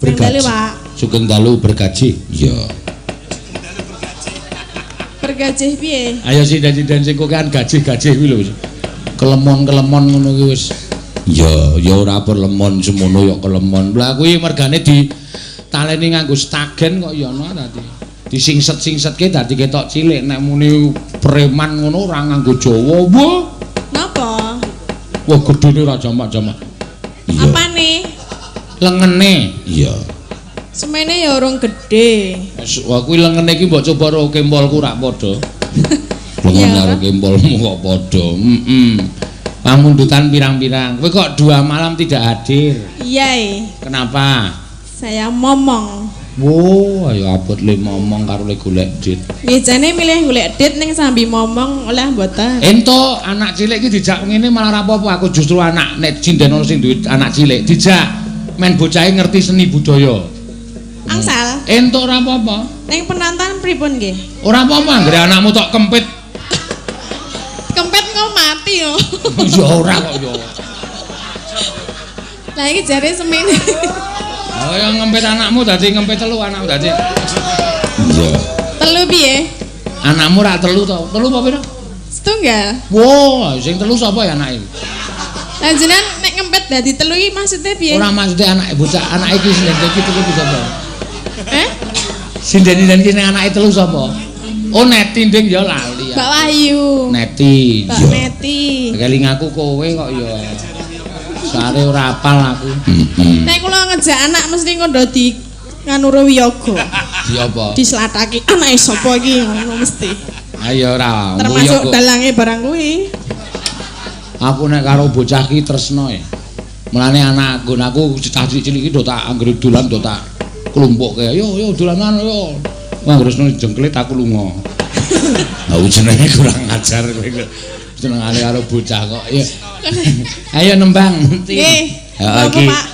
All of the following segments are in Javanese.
Dalu, Pak. Sugeng dalu bergaji. Iya. Bergajih piye? Ayo sinden-sinden sing kokean gajih-gajih kuwi lho. Kelemon-kelemon ngono kuwi wis. Ya, ya ora perlemon semono ya kelemon. Lah kuwi mergane di taleni nganggo stagen kok ya ana dadi. Disingset-singsetke dadi ketok cilik nek muni preman ngono ora nganggo Jawa. Wah, Napa? Wah gedene ora jamak-jamak. Iya. Apane? Lengene. Iya. Semene ya urung gedhe. Wah kuwi lengene iki mbok coba karo kempolku rak padha. Lengen Iya, karo kempolmu kok padha. Heeh. Pamundutan pirang-pirang. Kowe kok 2 malam tidak hadir? Iya. E. Kenapa? Saya momong. Wo, ayo abot le momong karo le golek dit. Nggih jane milih golek dit ning sambi momong oleh mboten. Entuk anak cilik iki dijak ngene malah ora apa-apa. Aku justru anak nek sinden ana sing duwe anak cilik dijak men bocahe ngerti seni budaya. Angsal. Entuk ora apa-apa. Ning penonton pripun nggih? Ora apa-apa anggere anakmu tok kempit. Kempet kok mati yo. Ya ora kok ya. Lah iki jare semene. Oh ya ngempit anakmu dadi ngempit telu anakmu dadi. Iya. Telu piye? Anakmu ra telu to? Telu apa pira? Setunggal. Wah, sing telu sapa ya anake? Lah jenengan nek ngempet dadi telu iki maksudnya piye? Ora maksude anake bocah, anake iki sinden iki telu ki sapa? Eh? Sinden-sinden iki ning anake telu sapa? Oh Neti nding ya lali. Mbak Wahyu. Neti. Mbak Neti. Keling aku kowe kok ya. Sare ora apal aku. Nek kula ngejak anak mesti ngondo di nganuro wiyaga. Di apa? Dislataki anake sapa iki ngono mesti. Ayo ora. Termasuk dalange barang kuwi. Aku nek karo bocah ki tresno e. Mulane anak nggon aku cah cilik-cilik iki do tak anggere dolan do tak klumpukke. Yo yo dolanan yo. Wah anggere jengklit aku lunga. Aku jenenge kurang ajar kowe. Senengane karo bocah kok. Ya. Ayo nembang. Nggih. Heeh iki. Pak?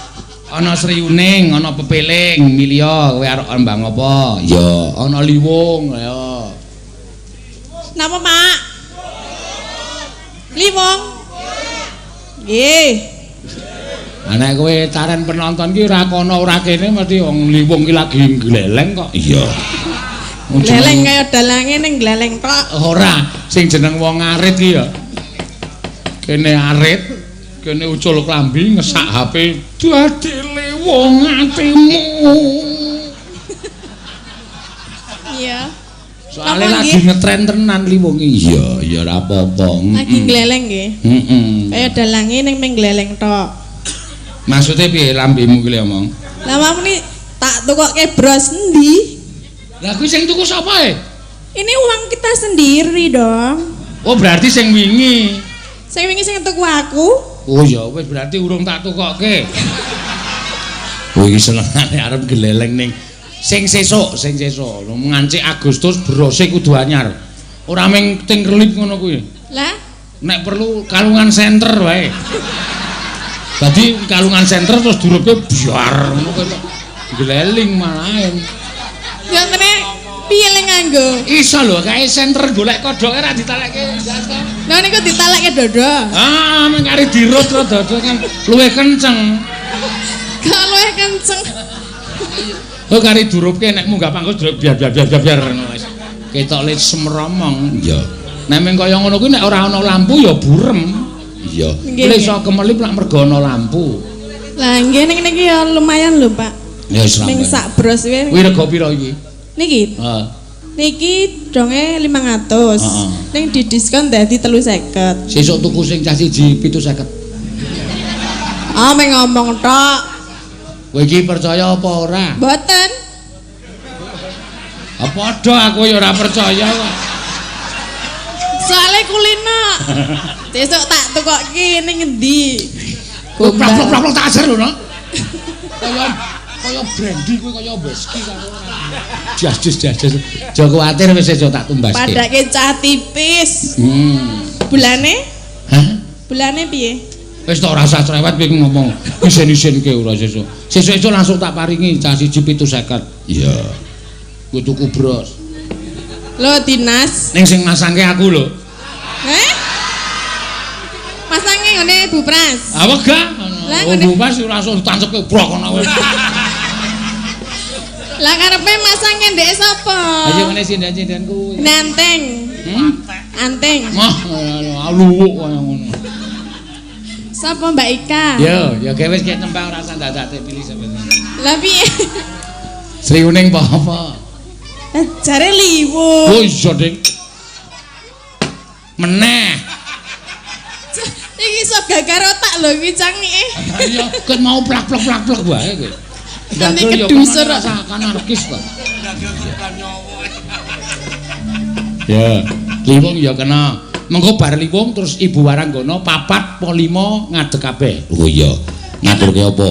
Ana Sri Uning, ana Pepeling, milya kowe arep nembang apa? Ya, ana Liwung, ayo. Napa, Pak? Liwung. Nggih. Nek kowe caren penonton ki ora kono ora kene mesti wong Liwung ki lagi gleleng kok. Iya. Gleleng kaya dalange ning gleleng tok. Ora, sing jeneng wong arit ki ya. Kene arit, kene ucul klambi ngesak HP dadi liwung atimu. Iya. Soale lagi ngetren tenan liwung. Iya, ya ora apa-apa. Lagi gleleng nggih. Heeh. Kaya dalange ning ming gleleng tok. Maksude piye lambemu ki omong? Lah mamuni tak tukokke bros endi? Lah kuwi sing tuku sapa e? Ini uang kita sendiri dong. Oh berarti sing wingi. Sing wingi sing tuku aku. Oh ya wis berarti urung tak tukokke. Oh iki senengane arep gleleng ning sing sesuk, sing sesuk. Ngancik Agustus brose kudu anyar. Ora ming ting relip ngono kuwi. Lah nek perlu kalungan senter wae. Dadi kalungan senter terus durupke biar ngono kuwi. Gleling malahan. Ya ngene piye le nganggo? Iso lho, kae senter golek kodhoke ra ditalekke jas to. Lah niku ditalekke dodo. Ah, mung kari dirut ro dodo kan luwih kenceng. Kok luwih kenceng. Oh kari durupke nek munggah panggung duruk biar biar biar biar ngono wis. Ketok le semromong. Iya. Nek mung kaya ngono kuwi nek ora ana lampu ya burem. Iya. Kuwi iso kemelip lak mergo ana lampu. Lah nggih ning niki ya lumayan lho, Pak. Ya wis Ning sak bros kuwi. Kuwi rega pira iki? Niki. Heeh. Niki donge 500. Heeh. Ning didiskon dadi 350. Sesuk tuku sing cah siji 750. Ah meng ngomong tok. Kowe iki percaya apa ora? Mboten. Ah padha aku ya ora percaya kok. Soale kulino. Sesuk tak tukokke ning ngendi? Plak-plak tak ajar lho, no. Kaya brandy kowe kaya whisky karo jas jas jas. Aja kuwatir wis aja tak tumbaske. Padake cah tipis. Bulane? Hah? Bulane piye? Wis tok ora usah cerewet kowe ngomong isin-isinke ora sesuk. Sesuk-esuk langsung tak paringi cah siji 750. Iya. Kowe tuku bros. Lho dinas. Ning sing masangke aku lho. Heh? Masange ngene Bu Pras. Ah wegah. Lah Oh Bu Pras langsung ditancepke brok ngono kowe. Lah karepe masang nyendeke sapa? Ayo ngene sinden-sinden kuwi. Nanteng. Hmm? Anteng. Mah, luwuk kaya ngono. Sapa Mbak Ika? Yo, ya gawe wis kek nembang ora usah ndadakte pilih sampeyan. Lah piye? Sri Uning apa apa? Jare liwu. Oh iya, Ding. Meneh. Iki iso gagar otak lho iki cangike. Iya, ket mau plak-plak-plak-plak wae kowe. Nanti Gagel ya kedusur. Rasakan anarkis kok. Ya, liwung ya kena. Mengko bar liwung terus Ibu Waranggana 4 apa 5 ngadeg kabeh. Oh iya. Ngaturke apa?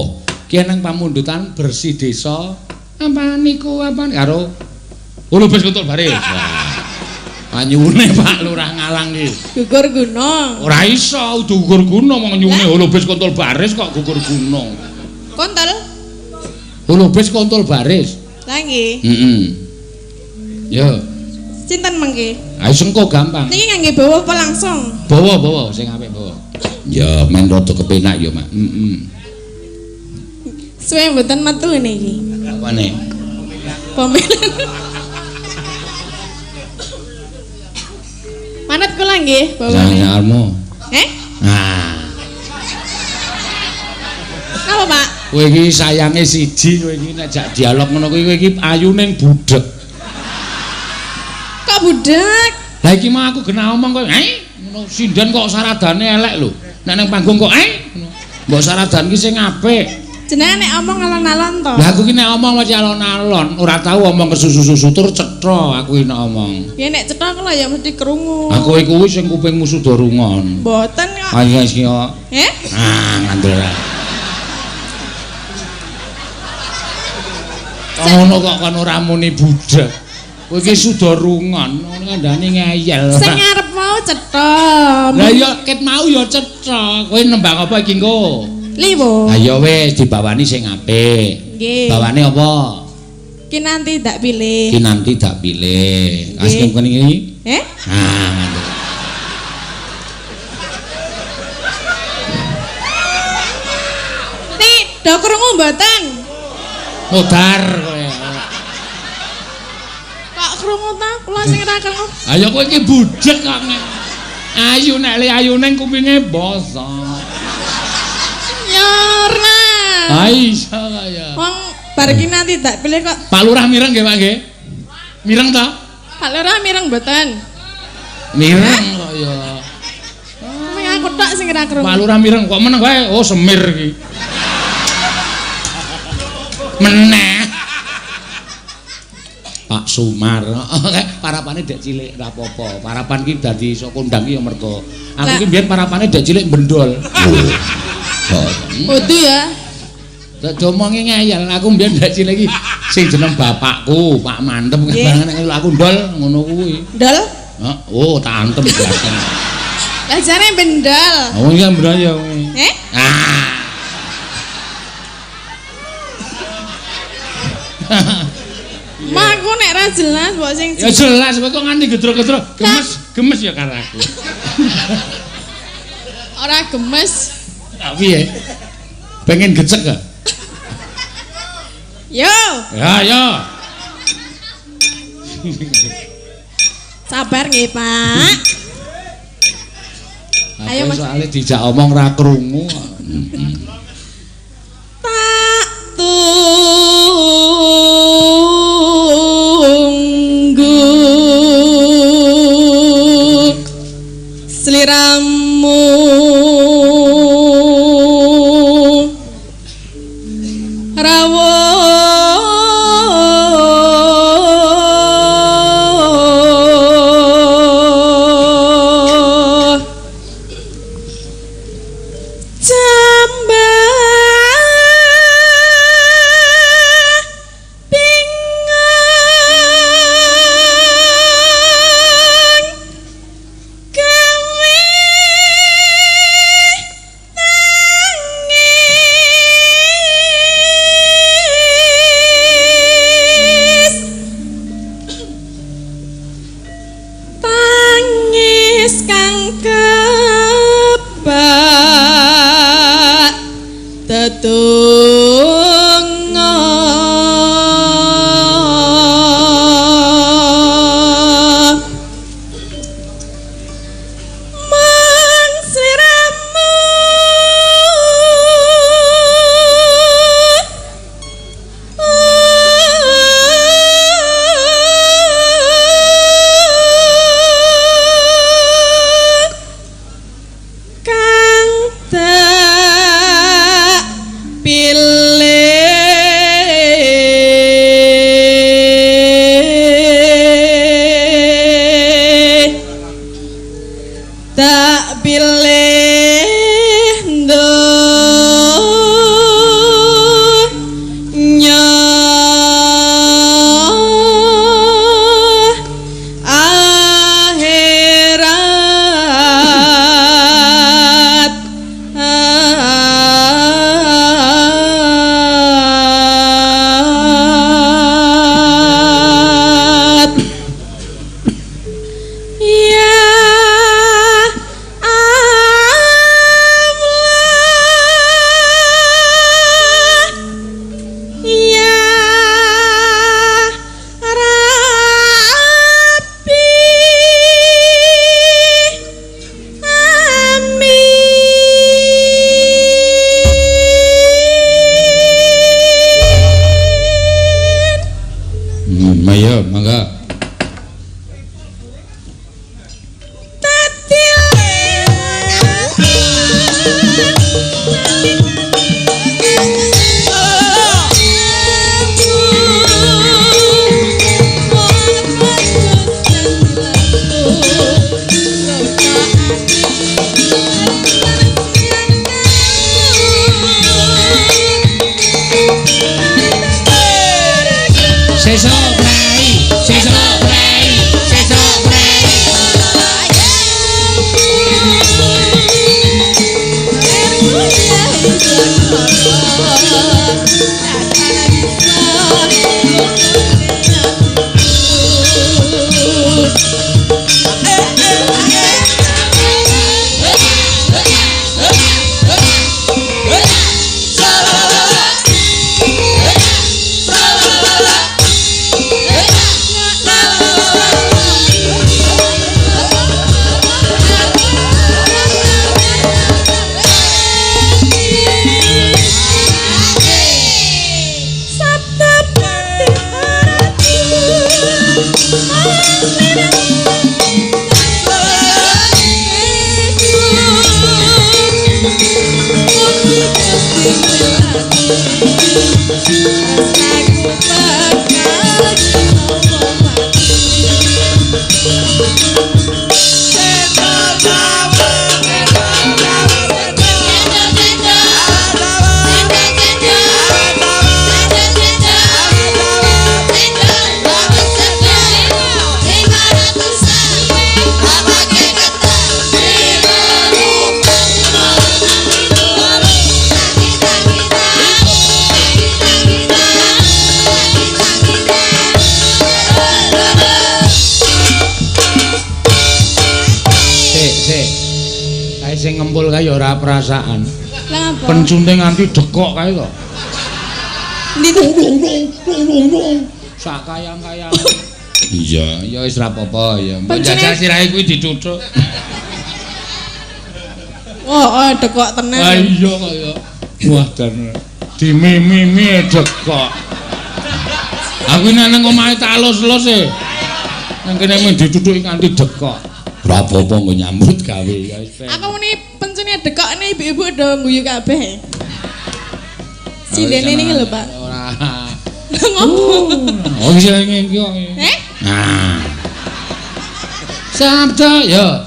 Ki nang pamundutan bersih desa. Apa niku apa karo Ulubis Kuntul Baris. Panyuwune Pak Lurah Ngalang iki. Gugur gunung. Ora iso udu gugur gunung wong nyuwune Holobis Kontol Baris kok gugur gunung. Kontol? Holobis Kontol Baris. Lah nggih. Heeh. Yo. Sinten mengke? Ayo sengko gampang. Niki ngangge bawa apa langsung? Bawa-bawa sing apik bawa. Ya men rada kepenak ya, Mak. Heeh. Suwe mboten metu niki. Apane? Pemilihan. Manut kula nggih, bawane. Jangan. Eh? Nah. Napa, Pak? Kowe iki sayange siji, kowe iki nek jak dialog ngono kuwi kowe iki ayune budhek. Kok budhek? Lah iki mah aku genah omong kowe, ngono sinden kok saradane elek lho. Nek nang panggung kok ngono. Mbok saradan ki sing apik. Jenenge nek omong alon-alon to. Lah aku ki nek omong mesti alon-alon, ora tau omong kesusu-susu tur cetha aku ki nek omong. Ya nek cetha kula ya mesti krungu. Aku iku wis sing kupingmu suda rungon. Mboten kok. Ayo iki kok. Eh? Ah, ngandel. Ngono kok kon ora muni budhek. Kowe iki suda rungon, ngono kandhane ngeyel. Sing ngarep mau cetha. Lah ya ket mau ya cetha. Kowe nembang apa iki engko? Liwo. Ayo wis dibawani sing apik. Nggih. Bawane apa? Ki nanti ndak pilih. Ki nanti ndak pilih. Asking kene iki. Eh? Ah, ngandel. Ni do krungu mboten? Modar kowe. Kok krungu ta? Kula sing ora krungu. Ayo kowe iki budhek kok. Ayu nek le ayune kupinge bosok. Ya ora. Ah iya kaya. Wong bar ki nanti tak pilih kok. Pak Lurah mireng nggih Pak nggih? Mireng ta? Pak Lurah mireng mboten? Mireng kok ya. Kuping aku tok sing ora krungu. Pak Lurah mireng kok meneng wae. Oh semir iki. Meneh. Pak Sumar. Parapane dek cilik ora apa-apa. Parapan ki dadi iso kondang ki ya mergo aku ki mbiyen parapane dek cilik bendol. Kudu ya. Tak diomongi ngeyel, aku mbiyen dek cilik iki sing jeneng bapakku, Pak Mantem nek aku ndol ngono kuwi. Ndol? Heeh, oh tak antem biasa. Lah jare bendol. Oh iya bendol ya kuwi. Eh? Ah. Ma aku nek ra jelas mbok sing ya jelas kowe kok nganti gedro-gedro gemes, gemes ya karo aku. Ora gemes. Tak piye? Pengen gecek gak? Yo. Ya, yo. Sabar nggih, Pak. Ayo Mas. Soale dijak omong ra krungu. Tak tunggu sliramu rawuh jambah bingung gawe Ya Rabbi amin. Ayo mangga. Sesuk prei, sesuk prei, sesuk prei. Sing ngempul kae ya ora perasaan. Lah apa? Pencunte nganti dekok kae to. Ndi dung dung dung dung dung. Sak kayang-kayang. Iya, ya wis ora apa-apa ya. Mbok jajal sirahe kuwi dicucuk. Oh, oh dekok tenan. Ah iya kaya. Wah, dan dimimimi dekok. Aku nek nang omahe tak alus-alus e. Nang kene mung dicucuki nganti dekok. Ora apa-apa nggo nyambut gawe ya wis. Aku muni pencune dekok ne ibu-ibu do guyu kabeh. Sindene niki lho, Pak. Ora. Ngopo? Oh, iki iki kok. Eh? Nah. Sabda ya.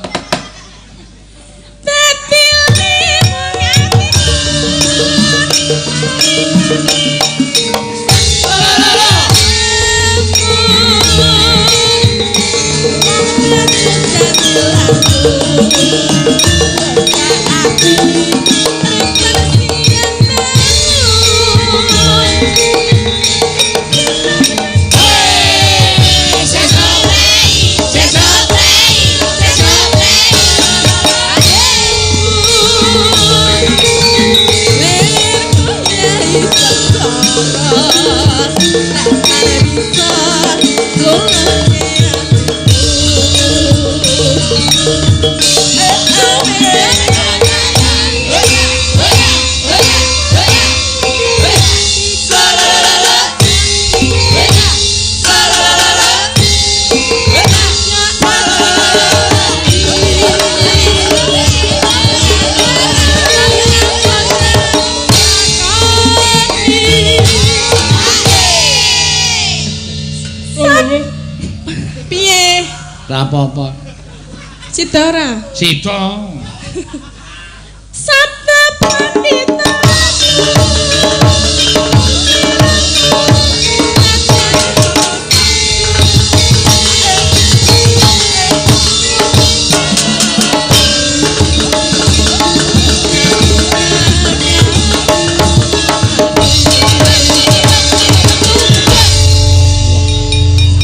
Piye? Ora apa-apa. Sida ora? Sida. Sabda pandita.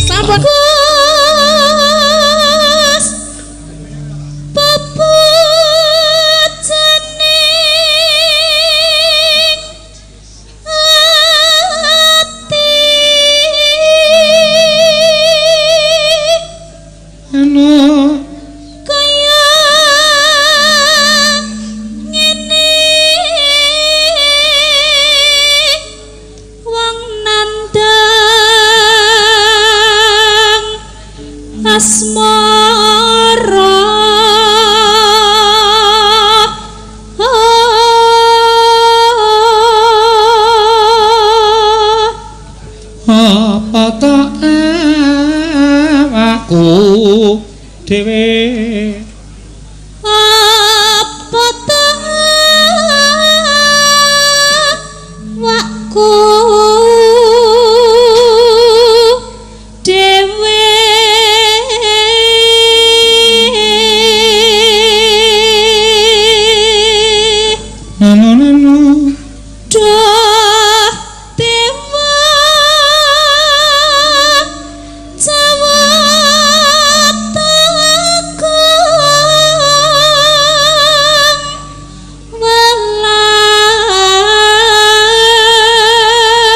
Sampun. Kus peputene. Apa ta awakku dhewe? Apa ta awakku dhewe? Neno neno Duh dewa Jawata agung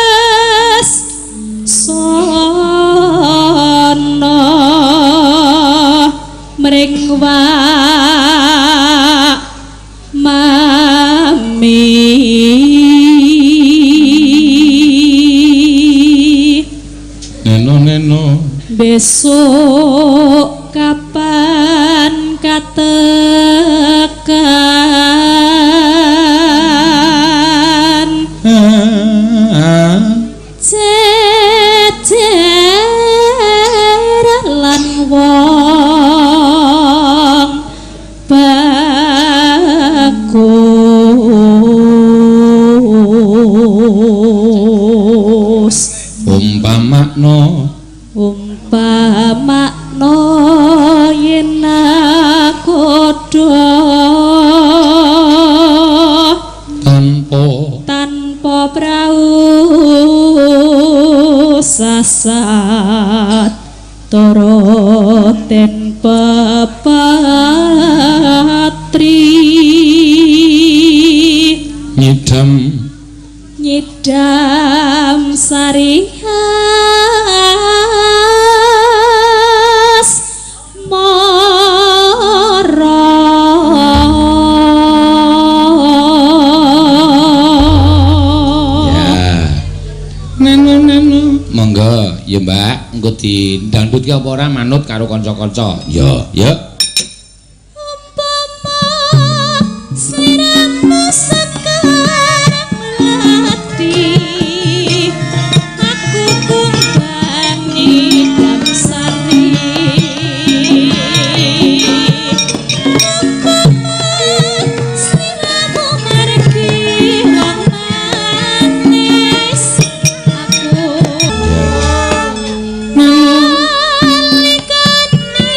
welas sono mring wak mami. Neno neno Besok kapan katekan jejer lan wong bagus. Umpamakno Umpamakno yen nakoda tanpa tanpa prau sasat tara ten pepatri nyidam nyidam sari as mara. Ya. Neno neno monggo ya Mbak, engko didangdut ki apa ora manut karo kanca-kanca. Ya, ya. Umpama sliramu sekar melati, aku kumbang nyidam sari. Umpama sliramu margi wong manis, aku nalikane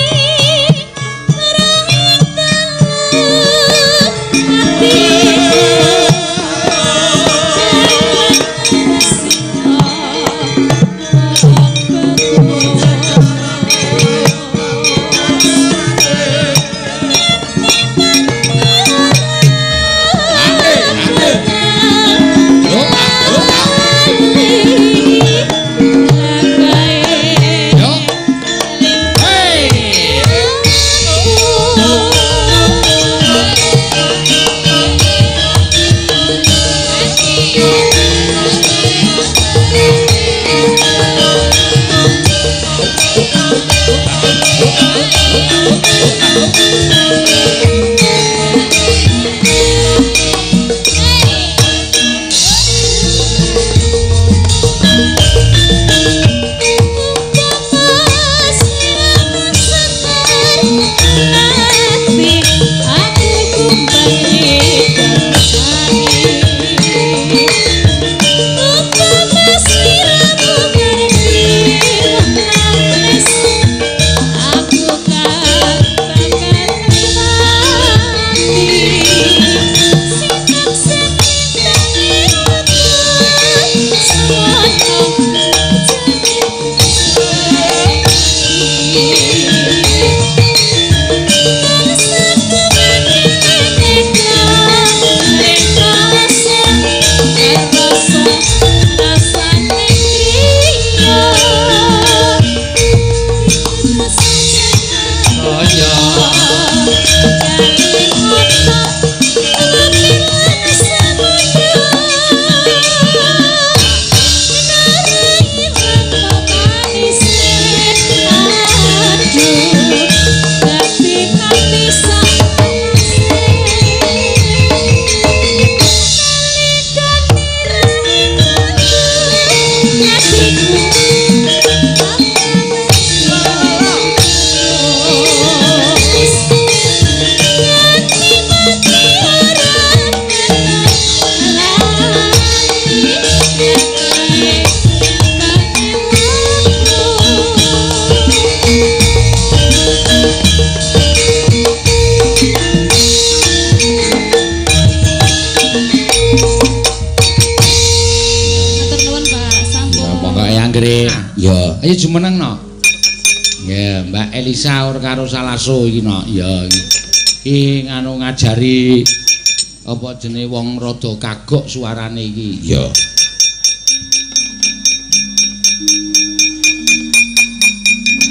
Matur nuwun Pak, sampun. Ya pokoke anggere ya ayo jumeneng no. Ya Mbak Elisa ora karo Salaso iki no. Ya iki nganu ngajari apa jenenge wong rada kagok suarane iki. Ya.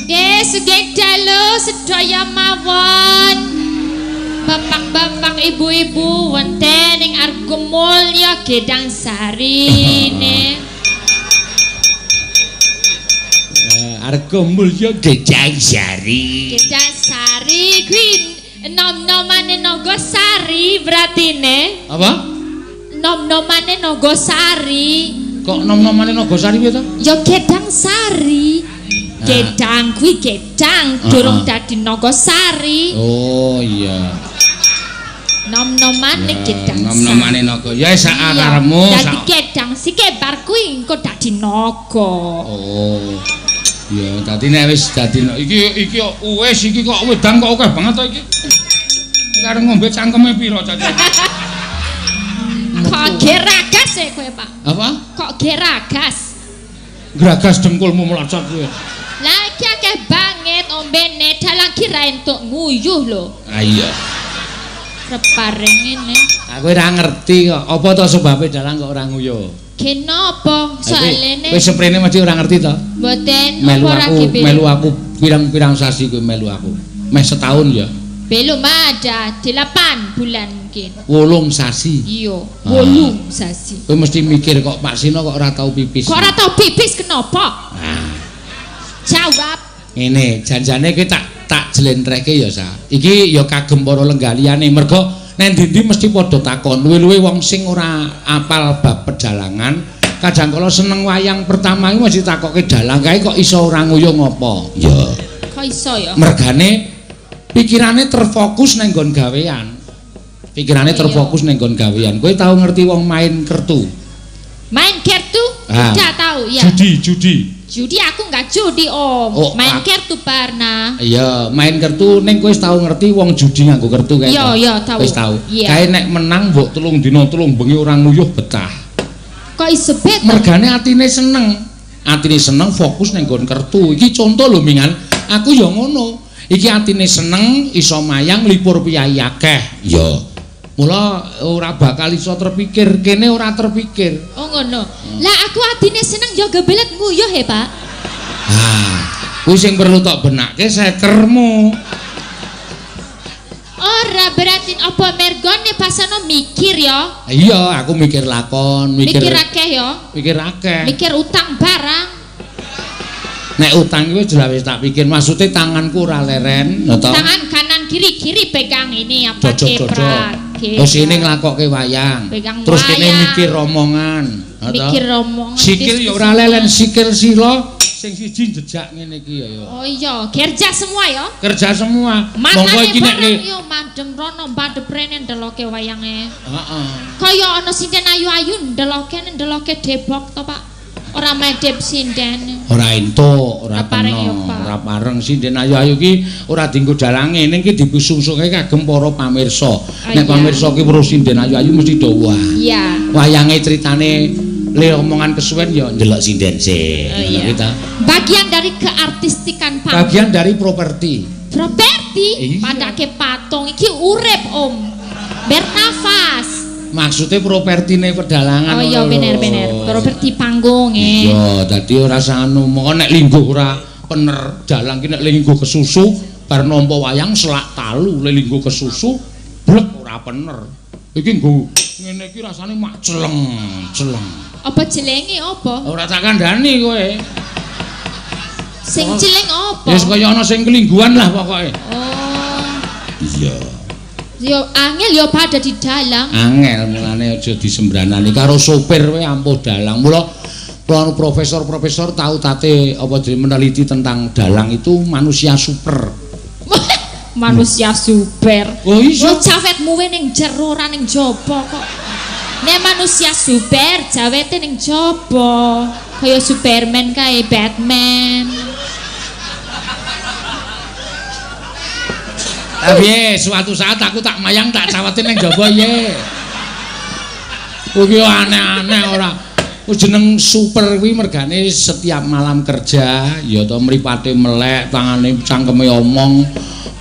Nggih, sugeng dalu sedaya mawon. Bapak-bapak, ibu-ibu wonten ing Argomulya Gedang Sari ne. Argomulya Gedang Sari. Gedang Sari kuwi nom-nomane Nagasari berarti ne. Apa? Nom-nomane Nagasari. Kok nom-nomane Nagasari piye to? Ya Gedang Sari. Gedang kuwi gedang durung dadi Nagasari. Oh iya. Nom-nomane Gedang Sari. Nom-nomane naga. Ya sak karepmu. Dadi gedang sike bar kuwi engko dadi naga. Oh. Ya dadi nek wis dadi iki iki wis iki kok wedang kok akeh banget to iki. Iki arep ngombe cangkeme pira caca? Kok geragas e kowe, Pak? Apa? Kok geragas? Geragas dengkulmu melocot kowe. Lah iki akeh banget ombene, dalang ki ra entuk nguyuh lho. Ah iya. Repareng ngene. Aku ora ngerti kok. Apa to sebabe dalang kok ora nguyuh? Kenapa? Soalene kowe seprene mesti ora ngerti to? Mboten, melu apa ora aku, melu aku pirang-pirang sasi kowe melu aku. Meh setahun ya. Belum ada, 8 bulan mungkin. 8 sasi. Iya, 8 sasi. Kowe mesti mikir kok Pak Sino kok ora tau pipis. Kok ora tau pipis kenapa? Ah. Jawab. Ngene, janjane kowe tak jlentrehke ya, Sa. Iki ya kagem para lenggaliyane mergo nek ndi-ndi mesti padha takon. Luwe-luwe wong sing ora apal bab pedalangan, kadang kala seneng wayang pertama iki mesti takoke dalang kae kok iso ora nguyuh ngopo. Ya. Kok iso ya? Mergane pikirane terfokus nang nggon gawean. Pikirane terfokus nang nggon gawean. Kowe tau ngerti wong main kertu? Main kertu? Tidak tahu ya. Judi, judi. Judi aku enggak judi, Om. Oh, main kertu pernah. Iya, main kertu ning kowe wis tau ngerti wong judi nganggo kertu kae. Iya, iya, tau. Wis tau. Kae nek menang mbok 3 dina 3 bengi ora nguyuh betah. Kok iso betah? Mergane atine seneng. Atine seneng fokus ning nggon kertu. Iki conto lho Mingan, aku ya ngono. Iki atine seneng iso mayang lipur piyayi akeh. Iya. Mula ora bakal iso terpikir, kene ora terpikir. Oh ngono. Lah aku atine seneng ya gebelet nguyuh he, Pak. Ah, kuwi sing perlu tok benake sekermu. Ora berarti apa mergone pasano mikir ya? Iya, aku mikir lakon, mikir akeh ya. Mikir akeh. Mikir utang barang. Nek utang kuwi jelas wis tak pikir, maksude tanganku ora leren, lho to. Tangan kanan kiri, kiri pegang ini apa keprak. Terus ini nglakokke wayang. Pegang terus kene mikir omongan, mikir omongan. Sikil ya ora lelen, sikil sila sing siji jejak ngene iki ya. Oh iya, kerja semua ya. Kerja semua. Monggo iki nek yo madem rono madhep rene ndeloke wayange. Heeh. Kaya ana sinden ayu-ayu ndeloke ndeloke debok to, Pak. Ora medhep sinden. Ora entuk, ora kena, ora pareng sinden ayu-ayu ki ora dienggo dalange, ning ki dipusungsungke kagem para pamirsa. Nek pamirsa ki weruh sinden ayu-ayu mesti do wah. Iya. Wayange critane le omongan kesuwen ya ndelok sinden sih. Ngono ta. Bagian dari keartistikan panggung. Bagian dari properti. Properti? Padake patung iki urip, Om. Bernafas. Maksudnya propertine pedalangan. Oh iya bener-bener, properti panggung. Iya, dadi ora anu mongko nek lingguh ora pener dalang ki nek lingguh kesusu bar nampa wayang selak talu, le lingguh kesusu blek ora pener. Iki nggo ngene iki rasane mak celeng, celeng. Apa jelenge apa? Ora tak kandhani kowe. Sing celeng apa? Ya kaya ana sing kelingguhan lah pokoke. Oh. Iya. Yo angel yo pada di dalang. Angel mulane aja disembranani karo sopir kowe ampuh dalang. Mula Profesor-profesor tahu tate apa jenenge meneliti tentang dalang itu manusia super. Manusia super. Oh iya. Oh cawetmu we ning jero ora ning jaba kok. Nek manusia super jawete ning jaba. Kaya Superman kae Batman. Lah piye suatu saat aku tak mayang tak cawetin ning jaba piye. Kuwi aneh-aneh ora. Jeneng super kuwi mergane setiap malam kerja ya to mripate melek, tangane cangkeme omong,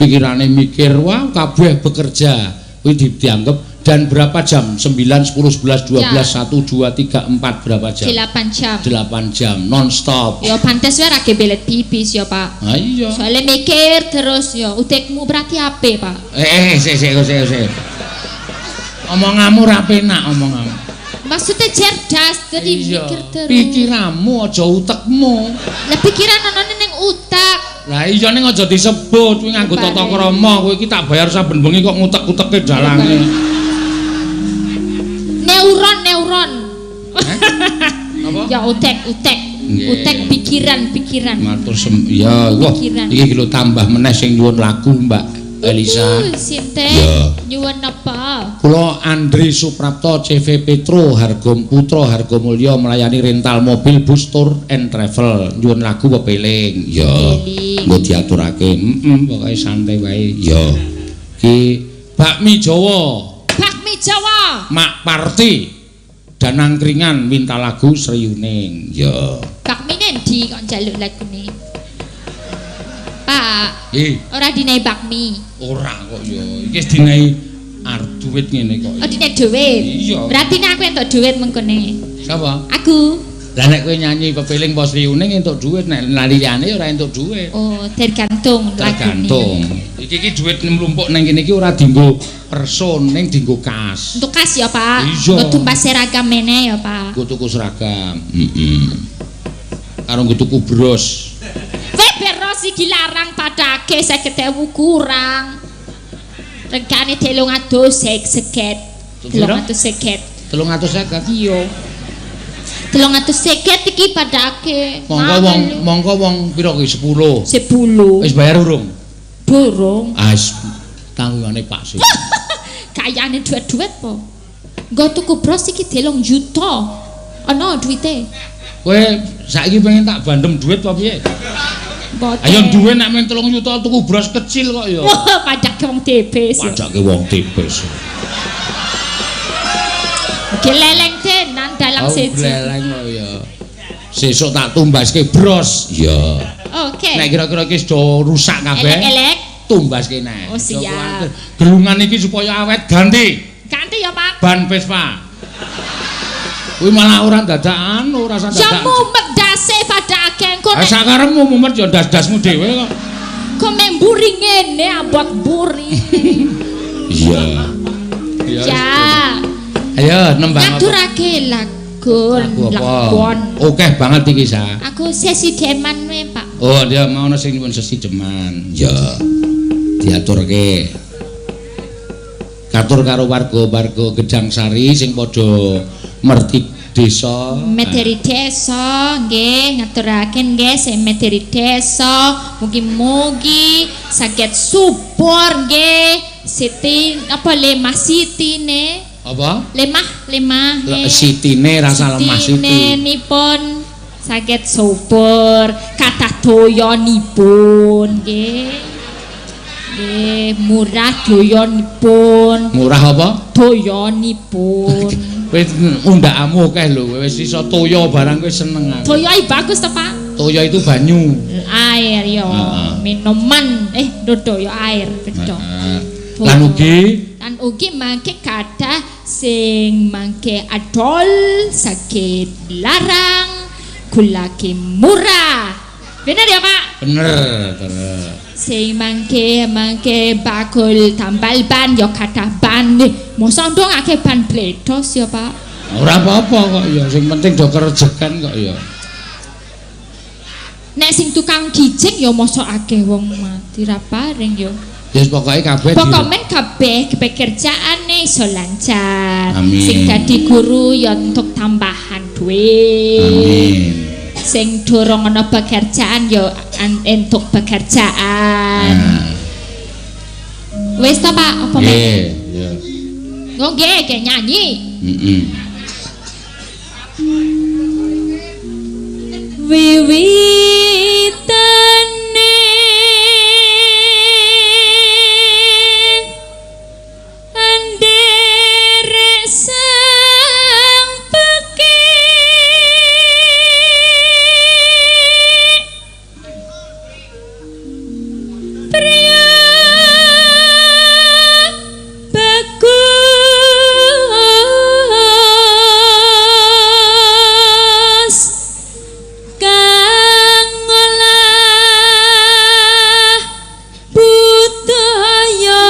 pikirane mikir, wah kabeh bekerja. Kuwi dianggap dan berapa jam? 9, 10, 11, 12, ya. 1, 2, 3, 4 berapa jam? 8 jam. 8 jam non stop. Ya pantes wae ra kebelet pipis ya, Pak. Ha iya. Soale mikir terus ya, utekmu berarti ape, Pak? Sik sik sik sik. Omonganmu ra penak omonganmu. Maksudnya cerdas, jadi iya, mikir terus. Pikiranmu aja utekmu. Lah pikiran anane ning utek. Lah iya ning aja disebut kuwi nganggo tata krama, kowe iki tak bayar saben bengi kok ngutek-uteke dalange. Neuron, neuron. Apa? Ya utek, utek. Utek pikiran, pikiran. Matur ya wah iki lho tambah meneh sing nyuwun lagu Mbak Elisa. Sinten? Nyuwun napa? Kula Andri Suprapto CV Petro Hargo Putra Hargomulyo melayani rental mobil bus tour and travel. Nyuwun lagu pepeling. Ya. Nggo diaturake. Heeh, pokoke santai wae. Ya. Ki bakmi Jawa. Bakmi Jawa. Mak Parti dan angkringan minta lagu Sriyuning. Ya. Bakmine endi kok njaluk lagune? Pak. Ora dinei bakmi. Ora kok ya. Iki wis dinei arep duit ngene kok. Oh dinei duit. Iya. Berarti nek aku entuk duit mengkone. Sapa? Aku. Lah nek kowe nyanyi pepeling apa Sriyuning entuk duit, nek liyane ora entuk duit. Oh, tergantung lagune. Tergantung. Iki iki duit mlumpuk ning kene iki ora dienggo person, ning dienggo kas. Untuk kas ya, Pak. Iya. Nggo tumbas seragam meneh ya, Pak. Nggo tuku seragam. Heeh. Karo nggo tuku bros. Beros iki larang padake 50.000 kurang. Regane 350. 350. 350. Iya. 350 iki padake. Mongko wong pira kuwi 10. 10. Wis bayar urung? Durung. Ah wis tanggungane Pak sih. Kayane duit-duit po. Nggo tuku bros iki 3 juta. Ana duwite. Kowe saiki pengen tak bandem duit apa piye? Mboten. Ayo duwe nek mung 3 juta tuku bros kecil kok ya. Wah, padake wong tebes. Padake wong tebes. Geleleng tenan dalang siji. Gleleng kok ya. Sesuk tak tumbaske bros. Iya. Oke. Nek kira-kira iki wis do rusak kabeh. Elek-elek tumbaske neh. Oh siap. Gelungan iki supaya awet ganti. Ganti ya, Pak. Ban Vespa. Kuwi malah ora dadak anu, ora dadak. Ya mumet dase padake engko nek sakarepmu mumet ya ndas-ndasmu dhewe kok. Kok memburi ngene abot buri. Iya. Ya. Ayo nembang apa? Ngaturake lagu lakon. Akeh banget iki, Sa. Aku sesi deman we, Pak. Oh, dia mau ana sing nyuwun sesi deman. Ya. Diaturke. Katur karo warga-warga Gedangsari sing padha merti desa. Mederi desa nggih ngaturaken nggih sing mederi desa mugi-mugi saged subur nggih siti apa lemah sitine. Apa? Lemah, lemah. Sitine rasa lemah siti. Sitinenipun saged subur kathah doyanipun nggih. Nggih, murah doyanipun. Murah apa? Doyanipun. Wis undakamu akeh lho, wis iso toya barang kowe seneng aku. Toya bagus to, Pak? Toya itu banyu. Air ya, minuman dodo ya air beda. Lan ugi lan ugi mangke kathah sing mangke adol saged larang gulake murah. Bener ya, Pak? Bener, bener. Sing mangke mangke bakul tambal ban ya kathah ban. Mosok ndong akeh ban bledos ya, Pak? Ora apa-apa kok ya, sing penting do kerejekan kok ya. Nek sing tukang kijing ya mosok akeh wong mati ra paring ya. Ya pokoke kabeh pokoke men kabeh pekerjaane iso lancar. Amin. Sing dadi guru ya entuk tambahan duit. Amin. Sing durung ana pekerjaan ya entuk pekerjaan. Nah. Wis ta Pak, apa mek? Nggih, ya. Oh nggih, nggih nyanyi. Heeh. Wiwitane anderek sang pekik pria bagus kang ngolah budaya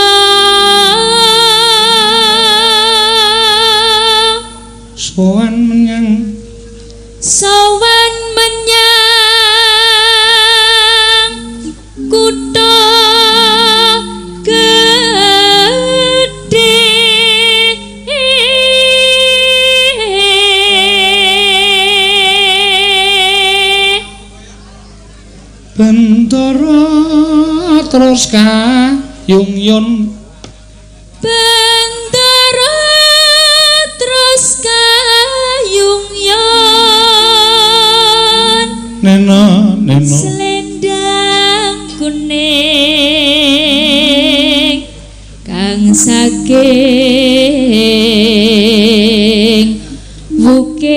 Sowan menyang sowan menyang kutha gedhe. Bentara terus kayung-yun Bentara terus kayung yon nena nena selendang kuning kang saking wukir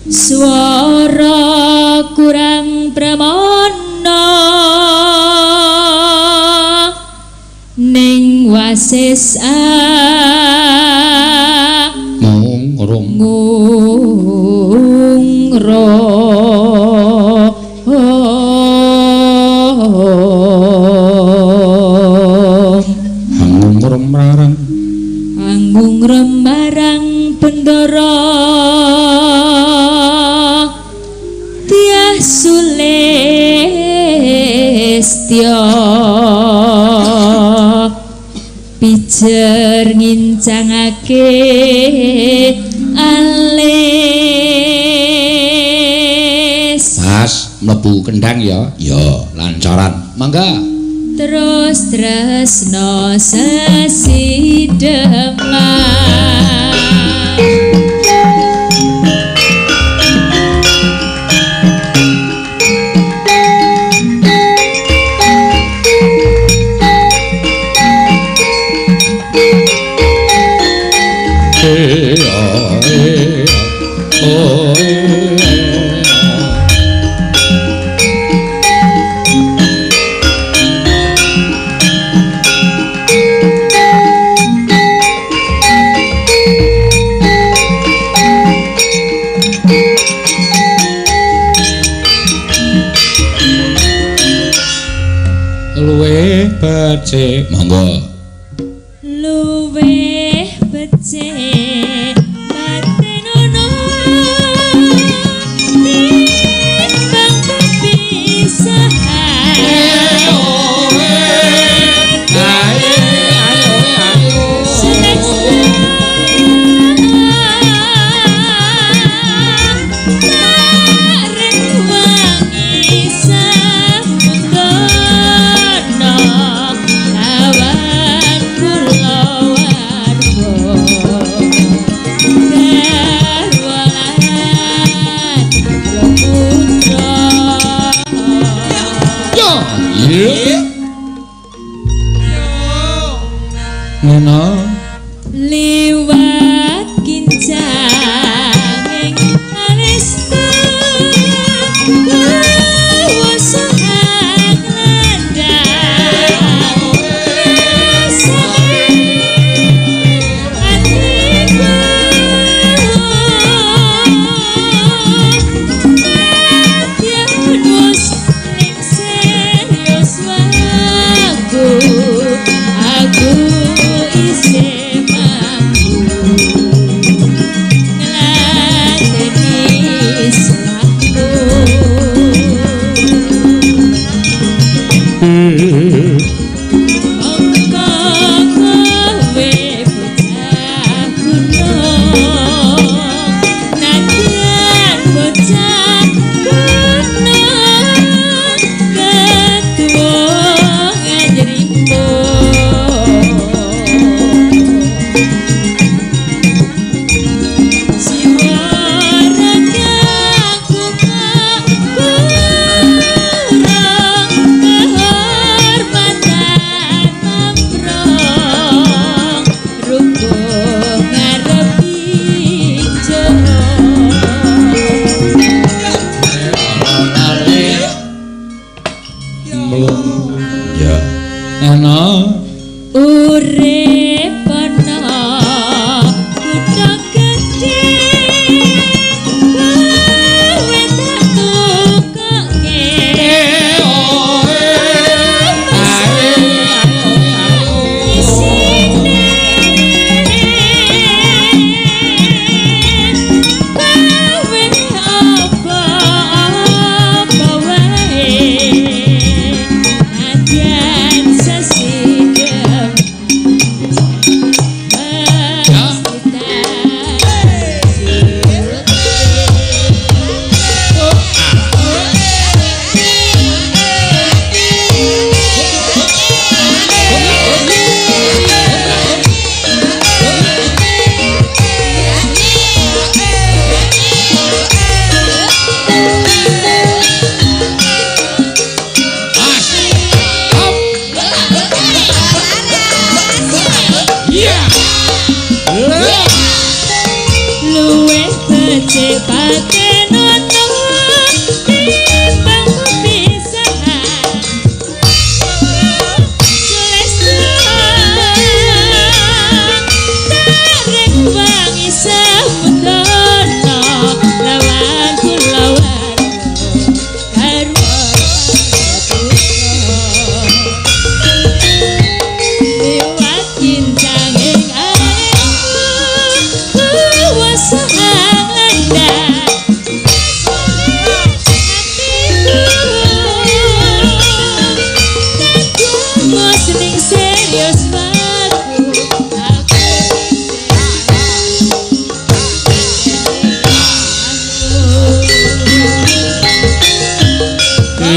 swara kurang pramana ning wasis mung rung ngungro angungrum marang angungrum marang bendara tiah sulistya pijer ngincangake alis. Mas mlebu kendang ya. Ya, lancaran. Mangga. Terus tresno sesideman Luwih becik, monggo. Luwih becik batin ono timbang pepisahan. Nena liwat kincang ing alista kuwasa landang rasane atiku nadyan wis lingsir yuswaku aku isih mampu Luwih becik patenono timbang pisahan. Tarik wangi semudono lawan kulawan garwa liwat kincanging airku kuwasa andha atiku Mas ning serius aku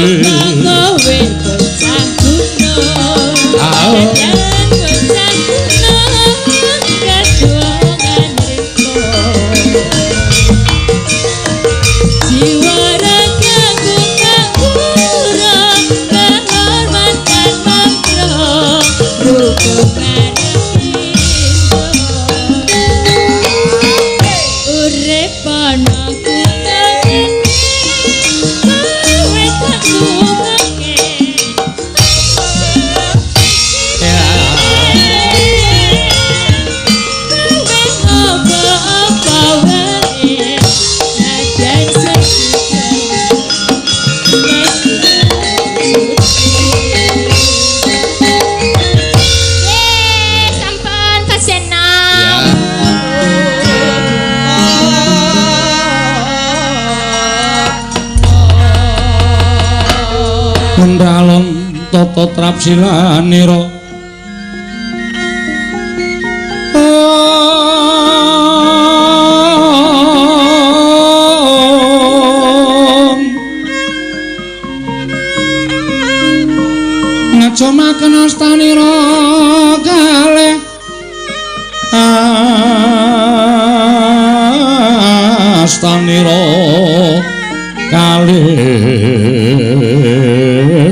aku kowe bocah kuno yen bocah kuno kaduangan riko jiwa ragaku kangura kehormatan mangro rukun urip ana kutha kowe tak tungake kowe apa-apa wae najan sesudah sampun Pak Ya. Mendalon tata trapsilanira. Ngajomaken astanira kalih astanira kalih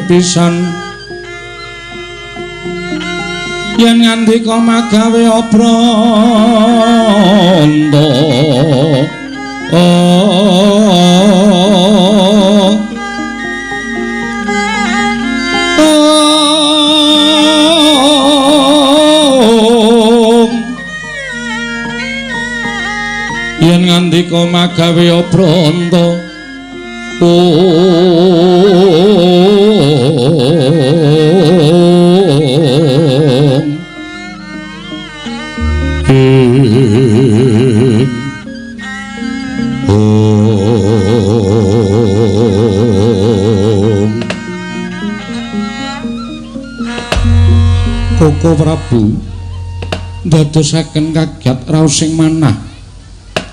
pisan yen ngandika magawe obranta. Yen ngandika magawe obranta Om. Koko Prabu ndadosaken kagiat raos sing manah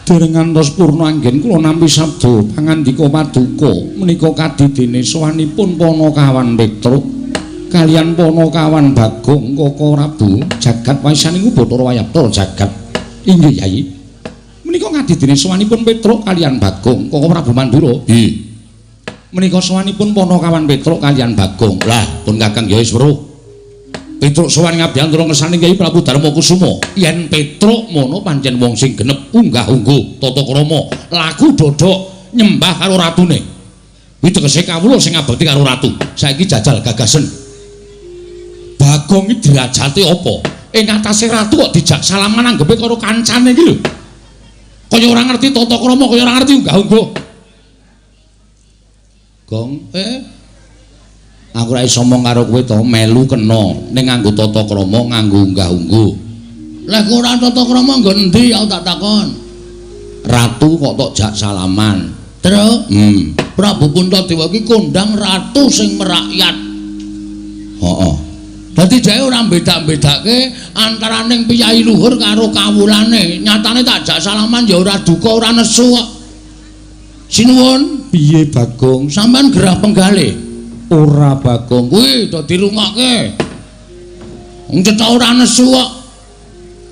dereng ngantos purna anggen kula nampi sabda pangandika paduka menika kadidene sowanipun Panakawan Petruk kaliyan Panakawan Bagong. Koko Prabu jagat waisaning Bathara Wayabdara jagat. Inggih Yai, menika kadidene sowanipun Petruk kaliyan Bagong. Koko Prabu Mandura. Nggih, menika sowanipun Panakawan Petruk kaliyan Bagong. Lah pun Kakang ya wis weruh Petruk sowan ngabiyantara ngersane Kyai Prabu Darma Kusuma. Yen Petruk mono pancen wong sing genep unggah-ungguh tata krama, laku dodok nyembah karo ratune. Kuwi tegese kawula sing ngabekti karo ratu. Saiki jajal gagasen. Bagong iki derajate apa? Ing atase ratu kok dijak salaman anggepe karo kancane iki lho. Kaya ora ngerti tata krama, kaya ora ngerti unggah-ungguh. Gong, aku ora iso omong karo kowe to, melu kena ning nganggo tata krama, nganggo unggah-ungguh. Lah kok ora tata krama nggo endi aku tak takon. Ratu kok tok jak salaman. Terus, Prabu Puntadewa iki kondang ratu sing merakyat. Heeh. Dadi dheke ora beda-bedake antaraning piyayi luhur karo kawulane. Nyatane tak jak salaman ya ora duka, ora nesu kok. Sinuwun, piye Bagong? Sampeyan gerah penggalih? Ora Bagong, kuwi do dirungokke. Wong cetha ora nesu kok.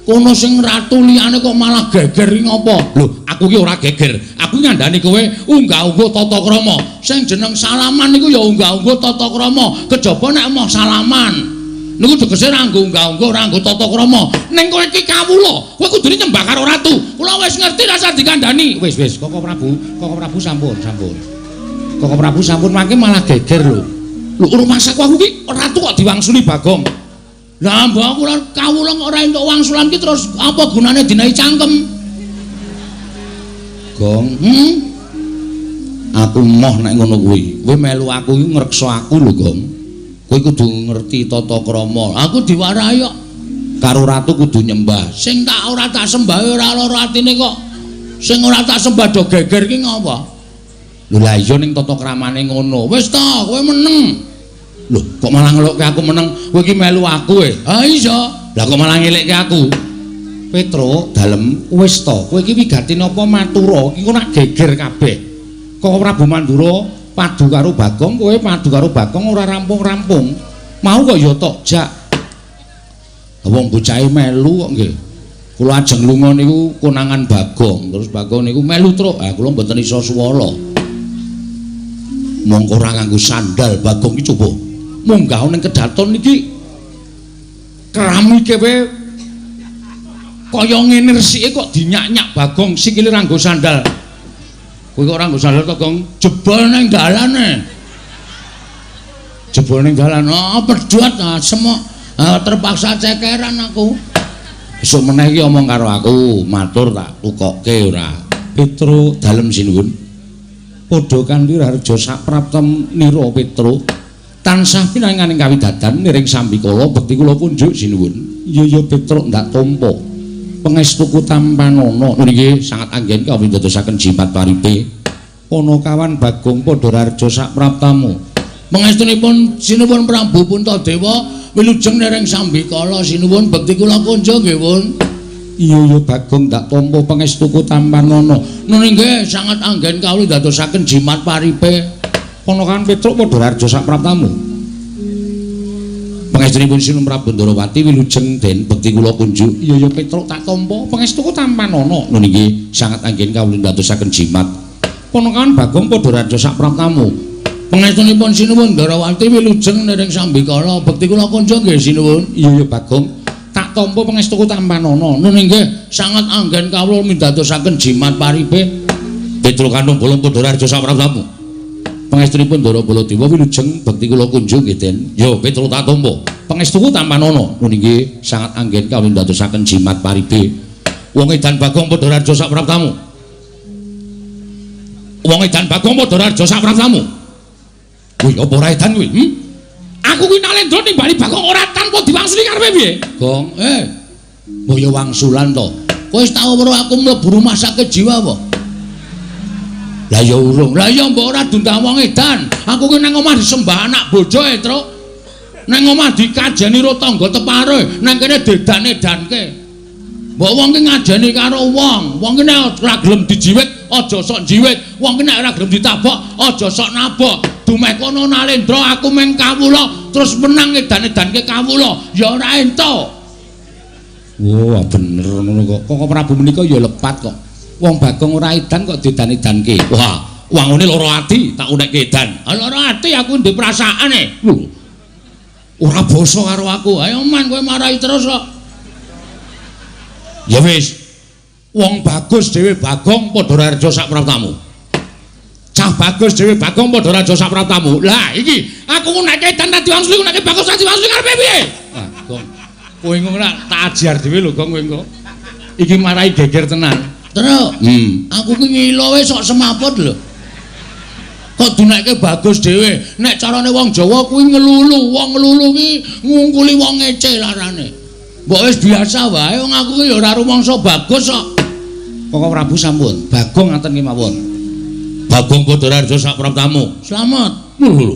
Kono sing ratu liyane kok malah geger iki ngopo? Lho, aku ki ora geger. Aku ngandani kowe unggah-ungguh tata krama. Sing jeneng salaman niku ya unggah-ungguh tata krama. Kejaba nek emoh salaman. Niku tegese ora nggo unggah-ungguh, ora nggo tata krama. Ning kowe iki kawula, kowe kudune nyembah karo ratu. Kula wis ngerti rasa dikandani. Wis wis, Koko Prabu, Koko Prabu sampun, sampun. Koko Prabu sampun mangke malah geger lho. Lho rumangsaku aku ki ratu kok diwangsuli Bagong. Lah mbok aku kawula kok ora entuk wangsulan ki terus apa gunane dinahi cangkem? Gong, Aku moh nek ngono kuwi. Kowe melu aku iki ngreksa aku lho, Gong. Kowe kudu ngerti tata krama. Aku diwarahi kok. Karo ratu kudu nyembah. Sing tak ora tak sembah ora lara atine kok. Sing ora tak sembah do geger ki ngopo? Lho lah iya ning tata kramane ngono. Wis ta, kowe meneng. Lho, kok malah ngelukke aku meneng? Kowe iki melu aku e. Ha iya. Lah kok malah ngelekke aku? Petro, dalem wis ta, kowe iki wigati napa matura? Iki kok nak geger kabeh. Koko Prabu Mandura padu karo Bagong, kowe padu karo Bagong ora rampung-rampung. Mau kok ya tok jak. Wong bocahe melu kok nggih. Kula ajeng lunga niku konangan Bagong, terus Bagong niku melu truk. Ah kula mboten iso suwala. Mongko ora nganggo sandal Bagong iki coba. Munggah ning kedaton iki keramike wae kaya ngene resike kok dinyak-nyak Bagong sikile ora nganggo sandal. Kowe kok ora nganggo sandal to, Gong? Jebol ning dalane. Jebol ning dalan. Ah, pedhot asem kok. Ah, terpaksa cekeran aku. Esuk meneh iki omong karo aku, matur tak tukokke ora. Petro dalem sinuwun. Padha kanthi raharja sapraptem nira Petro. Tansah pinanganing kawidadan niring sambikala bekti kula kunjuk sinuwun. Iya ya Petro ndak tampa. Pangestuku tampanana niki sangat anggen kawula dadosaken jimat paripe. Panakawan Bagong padha raharja sapraptamu. Pangestunipun sinuwun Prabu Puntadewa wilujeng niring sambikala sinuwun bekti kula kunjuk nggih pun. Iya ya Bagong ndak tampa pangestuku tampanana. Nuni nggih sangat anggen kawula dadosaken jimat paripe. Panakawan Petruk padha raharja sapraptamu. Pangestunipun Sinuwun Prabu Ndarawati wilujeng den bekti kula kunjuk. Iya ya Petruk tak tampa pangestuku tampanana. Nun nggih sangat anggen kawula ndadosaken jimat. Panakawan Bagong padha raharja sapraptamu. Pangestunipun Sinuwun Ndarawati wilujeng niring sambikala bekti kula kunjuk nggih sinuwun. Iya ya Bagong tak tampa pangestuku tampanana. Nun nggih sangat anggen kawula mindadosaken jimat paripe. Petruk kanung bolong padha raharja sapraptamu. Pangestunipun Ndara Baladewa wilujeng bekti kula kunjuk nggih Den. Ya Petro tak tampa. Pangestuku tampanana. Nun nggih sangat anggen kawula ndadosaken jimat paripe. Wong edan Bagong padha raharja sapraptamu. Wong edan Bagong padha raharja sapraptamu. Kuwi apa ora edan kuwi? Aku kuwi Nalendra nimbali Bagong ora tanpa diwangsuli karepe piye? Gong, mbok ya wangsulan to. Kowe wis tau weruh aku mlebu rumah sakit jiwa apa? Lah ya urung. Lah ya mbok ora diundang wong edan. Aku ki nang omah disembah anak bojo e, Truk. Nang omah dikajeni ro tangga tepare, nang kene dedan-edanke. Mbok wong ki ngajeni karo wong. Wong ki nek ora gelem dijiwit, aja sok njiwit. Wong ki nek ora gelem ditabok, aja sok nabok. Dumeh kono Nalendra aku meng kawula terus menang edan-edanke kawula. Ya ora entuk. Wah, bener ngono kok. Koko Prabu menika ya lepat kok. Wong Bagong ora edan kok diedan-edanke. Wah, wangune lara ati tak unekke edan. Ah lara ati aku ndek perasaan e. Lho. Ora basa karo aku. Ayo man kowe marahi terus kok. Ya wis. Wong bagus dhewe Bagong padha raharja sapraptamu. Cah bagus dhewe Bagong padha raharja sapraptamu. Lah iki aku ngunekke edan ta diwangsuli ngunekke bagus ta diwangsuli karepe piye? Wah, Gong. Kowe ngono tak ajar dhewe lho Gong kowe engko. Iki marahi geger tenan. Truk. Aku ki ngilo wae sok semaput lho. Kok dinekke bagus dhewe. Nek carane wong Jawa kuwi ngelulu, wong ngelulu ki ngungkuli wong ngece larane. Mbok wis biasa wae wong aku ki ya ora rumangsa bagus kok. Koko Prabu sampun, Bagong ngaten kemawon. Bagong padha raharja sapraptamu. Slamet. Lho lho.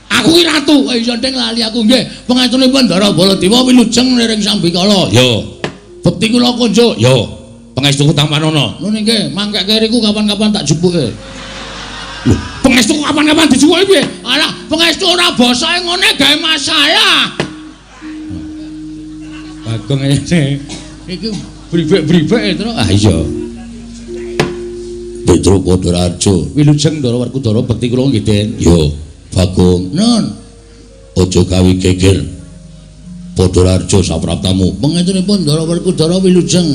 Aku ki ratu. Iya ndeng lali aku nggih. Pangestunipun Ndara Baladewa wilujeng niring sambikala. Ya. Bekti kula kunjuk. Ya. Pangestuku tampanana. Nun nggih, mangkeke riku kapan-kapan tak jupuke. Lho, pangestuku kapan-kapan dijupuke piye? Alah, pangestu ora basae ngene gawe masalah. Bagong ngene. Iki bribek-bribek terus. Ah iya. Petro Padha Raharja. Wilujeng Ndara Werkudara bekti kula nggih, Den. Ya, Bagong. Nun. Aja gawe geger. Padhararja sapraptamu. Pangestunipun Ndara Werkudara wilujeng.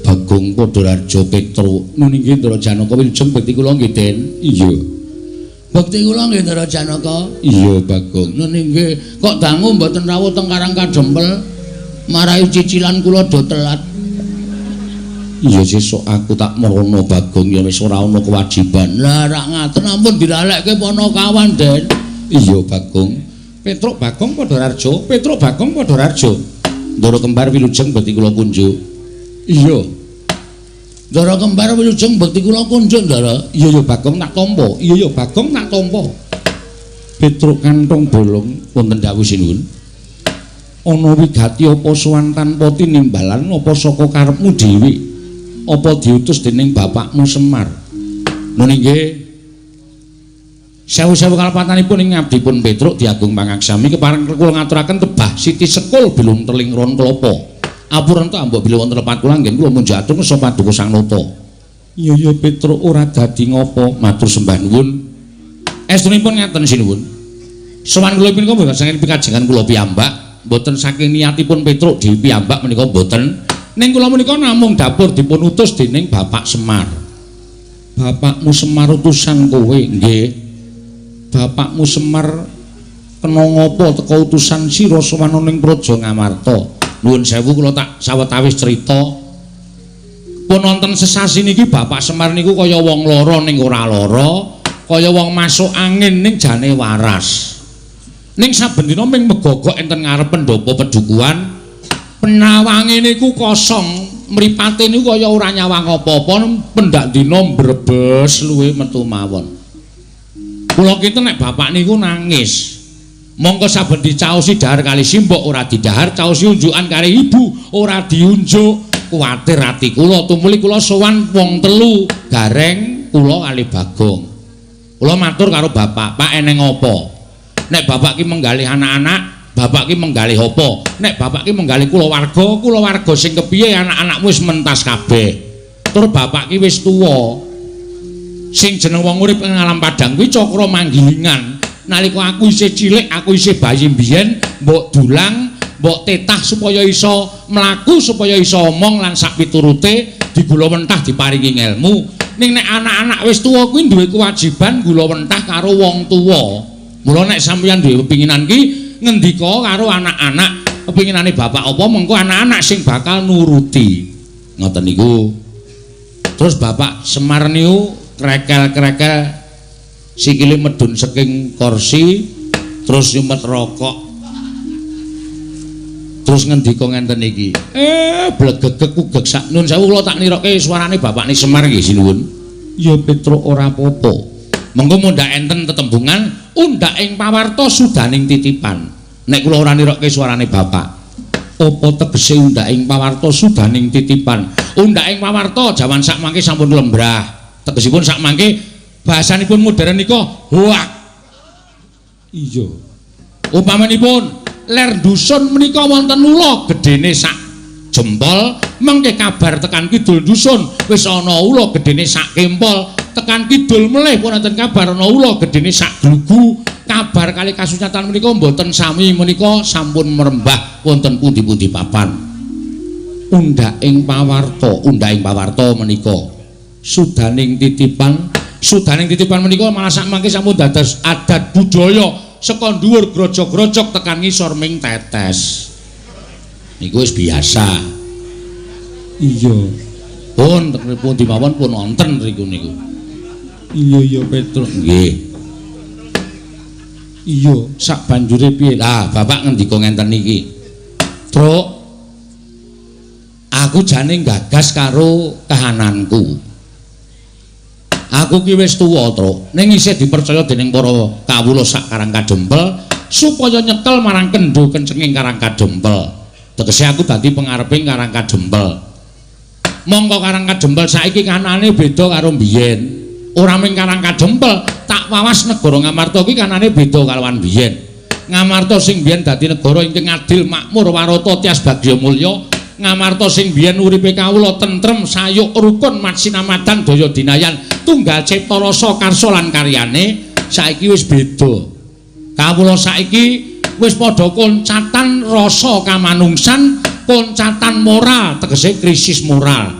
Bagong Padhararja Petruk. Nun inggih Ndara Janaka wilujeng bekti kula nggih Den. Iya. Bekti kula nggih Ndara Janaka. Iya Bagong. Nun inggih kok dangu mboten rawuh teng Karang Kadempel. Marai cicilan kula do telat. Iya sesuk aku tak merono Bagong ya wis ora ana kewajiban. Lah rak ngaten ampun dilalekke Panakawan Den. Iya Bagong. Petruk Bagong Padhararja, Petruk Bagong Padhararja. Ndara kembar wilujeng bekti kula kunjuk. Iya. Ndara kembar wilujeng bekti kula kunjuk, Ndara. Iya ya Bagong tak tampa. Iya ya Bagong tak tampa. Petruk kantong bolong wonten dawuh sinuwun. Ana wigati apa sowan tanpa tinimbalan apa saka karepmu dhewe? Apa diutus dening bapakmu Semar? Nun inggih. Sewu-sewu kalepatanipun ing ngabdipun Petruk diagung pangaksami kepareng kula ngaturaken tebah siti sekul bilung teling ron klapa. Apurenta mbok bilih wonten lepat kula anggen kula munjatur ngeso paduka Sang Nata. Iya ya Petruk ora dadi ngopo, matur sembah nuwun. Estunipun ngaten sinuwun. Sowan kula punika mboten saking pikajengan kula piyambak, mboten saking niatipun Petruk dhewe piyambak menika mboten. Ning kula menika namung dapur dipun utus dening Bapak Semar. Bapakmu Semar utusan kowe nggih. Bapakmu Semar kena ngapa teka utusan sira sowan ning Praja Ngamarta. Nuwun sewu kula tak sawetawis crita. Pun wonten sesasi niki Bapak Semar niku kaya wong lara ning ora lara, kaya wong masuk angin ning jane waras. Ning saben dina ming megogok enten ngarep pendopo pedukuhan, penawange niku kosong, mripate niku kaya ora nyawang apa-apa, pendak dina mbrebes luwe metu mawon. Kula kinten nek bapak niku nangis. Mongko saben dicaosi dahar kali simbok ora didahar, caosi unjukan kali ibu ora diunjuk. Kuwatir ati kula tumuli kula sowan wong telu, Gareng, kula kali Bagong. Kula matur karo bapak, "Pak eneng apa?" Nek bapak ki menggalih anak-anak, bapak ki menggalih apa? Nek bapak ki menggalih kulawarga, kulawarga sing kepiye anak-anakmu wis mentas kabeh. Tur bapak ki wis tuwa. Sing jeneng wong urip ing alam padang kuwi cakra manggilingan. Nalika aku isih cilik, aku isih bayi mbiyen, mbok dulang, mbok tetah supaya iso mlaku, supaya iso omong lan sak piturute digula mentah diparingi ngelmu. Ning nek anak-anak wis tuwa kuwi duwe kewajiban gula mentah karo wong tuwa. Mula nek sampeyan duwe pepinginan ki ngendika karo anak-anak, pepinginane bapak apa mengko anak-anak sing bakal nuruti. Ngoten niku. Terus Bapak Semar niku krekel-krekel sikile medhun saking kursi terus nyumet rokok. Terus ngendika ngenten iki. Blegegeg ugeg sak nun sewu kula tak nirokke suarane bapakne Semar nggih sinuwun. Ya Petruk ora apa-apa. Mengko mundhak enten tetembungan undhak ing pawarta sudaning titipan. Nek kula ora nirokke suarane bapak. Apa tegese undhak ing pawarta sudaning titipan? Undhak ing pawarta jaman sak mangke sampun lembrah. Tegesipun sak mangke bahasanipun modern nika hoak. Iya. Upamanipun ler dusun menika wonten ula gedene sak jempol, mengke kabar tekan kidul dusun wis ana ula gedene sak kempol, tekan kidul melih pun wonten kabar ana ula gedene sak glugu. Kabar kali kasunyatan menika mboten sami menika sampun merembah wonten pundi-pundi papan. Undhak ing pawarta, undhak ing pawarta menika sudaning titipan, sudaning titipan menika malah sak mangke sampun dados adat budaya saka dhuwur grojog-grojog tekan ngisor ming tetes. Niku wis biasa. Iya. Pun pundi mawon pun wonten mriku niku. Iya ya Petruk. Nggih. Iya, sak banjure piye? Lah, bapak ngendika ngenten iki. Truk, aku jane gagas karo kahananku. Aku ki wis tuwa, Truk. Ning isih dipercaya dening para kawula sak Karang Kadempel supaya nyekel marang kendho kencenging Karang Kadempel. Tegese aku dadi pengareping Karang Kadempel. Mongko Karang Kadempel saiki kanane beda karo mbiyen. Ora mung Karang Kadempel, tak wawas negara Ngamarta ki kanane beda kalawan biyen. Ngamarta sing biyen dadi negara ingkang adil, makmur, warata, tias bagya mulya. Ngamarta sing biyen uripe kawula tentrem, sayuk, rukun, matsinamadan, daya dinayan, tunggal cipta rasa karsa lan karyane, saiki wis beda. Kawula saiki Wis padha koncatan rasa kamanungsan, koncatan moral, tegese krisis moral.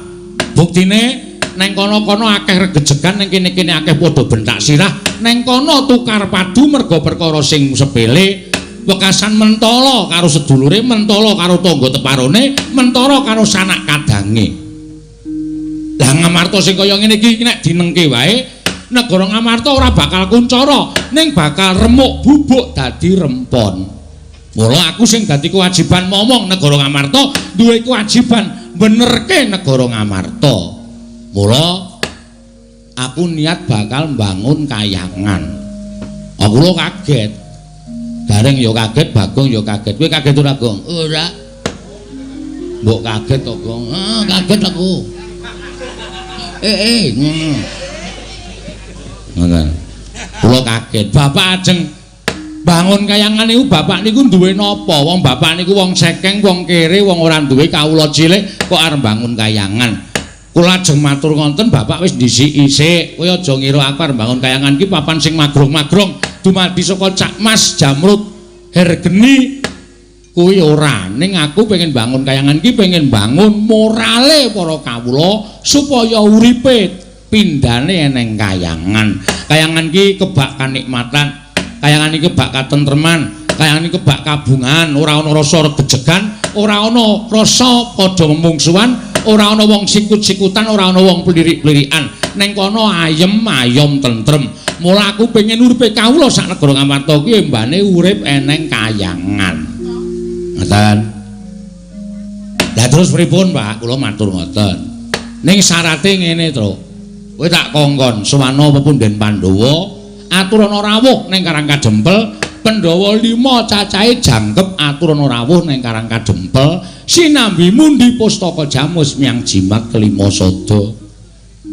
Buktine neng kono-kono akeh regejegan, neng kene-kene akeh padha bentak sirah, neng kono tukar padu merga perkara sing sepele, wekasan mentala karo sedulure, mentala karo tangga teparone, mentala karo sanak kadange. Lah Ngamarta sing kaya ngene iki nek dinengke wae, negara Ngamarta ora bakal kuncara, ning bakal remuk bubuk dadi rempon. Mula aku sing dadi kewajiban momong negara Ngamarta duwe kewajiban benerke negara Ngamarta. Mula aku niat bakal mbangun kayangan. Aku lho kaget. Gareng ya kaget, Bagong ya kaget. Kowe kaget ora, Gong? Ora. Mbok kaget to, Gong? Ah, kaget aku. Ngono. Ngoten. Kula kaget. Bapak ajeng bangun kayangan niku bapak niku duwe napa? Wong bapak niku wong sekeng, wong kere, wong ora duwe kawula cilik kok arep bangun kayangan. Kula ajeng matur ngonten bapak wis ndhisiki sik. Kowe aja ngira aku arep bangun kayangan iki papan sing magrong-magrong dumadi saka Cak Mas Jamrut Hergeni kuwi ora. Ning aku pengen bangun kayangan iki pengen bangun morale para kawula supaya uripe pindhane eneng kayangan. Kayangan iki kebak kanikmatan, kayangan iki kebak katentreman, kayangan iki kebak kabungan, ora ana rasa regejegan, ora ana rasa padha memungsuhan, ora ana wong sikut-sikutan, ora ana wong plirik-plirikan. Neng kono ayem ayom tentrem. Mula aku pengen uripe kawula sak negara Ngamarta kuwi embane urip eneng kayangan. Ngoten. Lah terus pripun, Pak? Kula matur ngoten. Ning syarate ngene, Truk. Kowe tak kongkon sowana pepunden Pandhawa, aturana rawuh ning Karang Kadempel, Pandhawa 5 cacahe jangkep aturana rawuh ning Karang Kadempel, sinambi mundi pustaka jamus miang jimat kelima sada.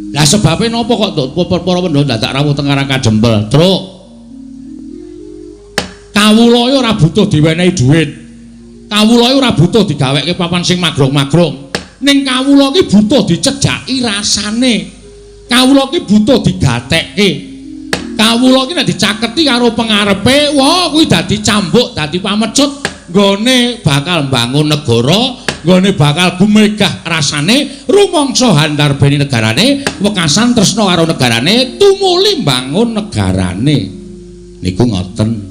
Lah sebabe napa kok para Pandhawa dadak rawuh teng Karang Kadempel, Truk? Kawula ora butuh diwenehi dhuwit. Kawula ora butuh digaweke papan sing magrong-magrong. Ning kawula iki butuh dicejaki rasane. Kawula iki butuh digatekke. Kawula iki nek dicaketi karo pengarepe, wah kuwi dadi cambuk, dadi pamecut, nggone bakal mbangun negara, nggone bakal gumegah rasane, rumangsa handarbeni negarane, wekasan tresna karo negarane, tumuli mbangun negarane. Niku ngoten.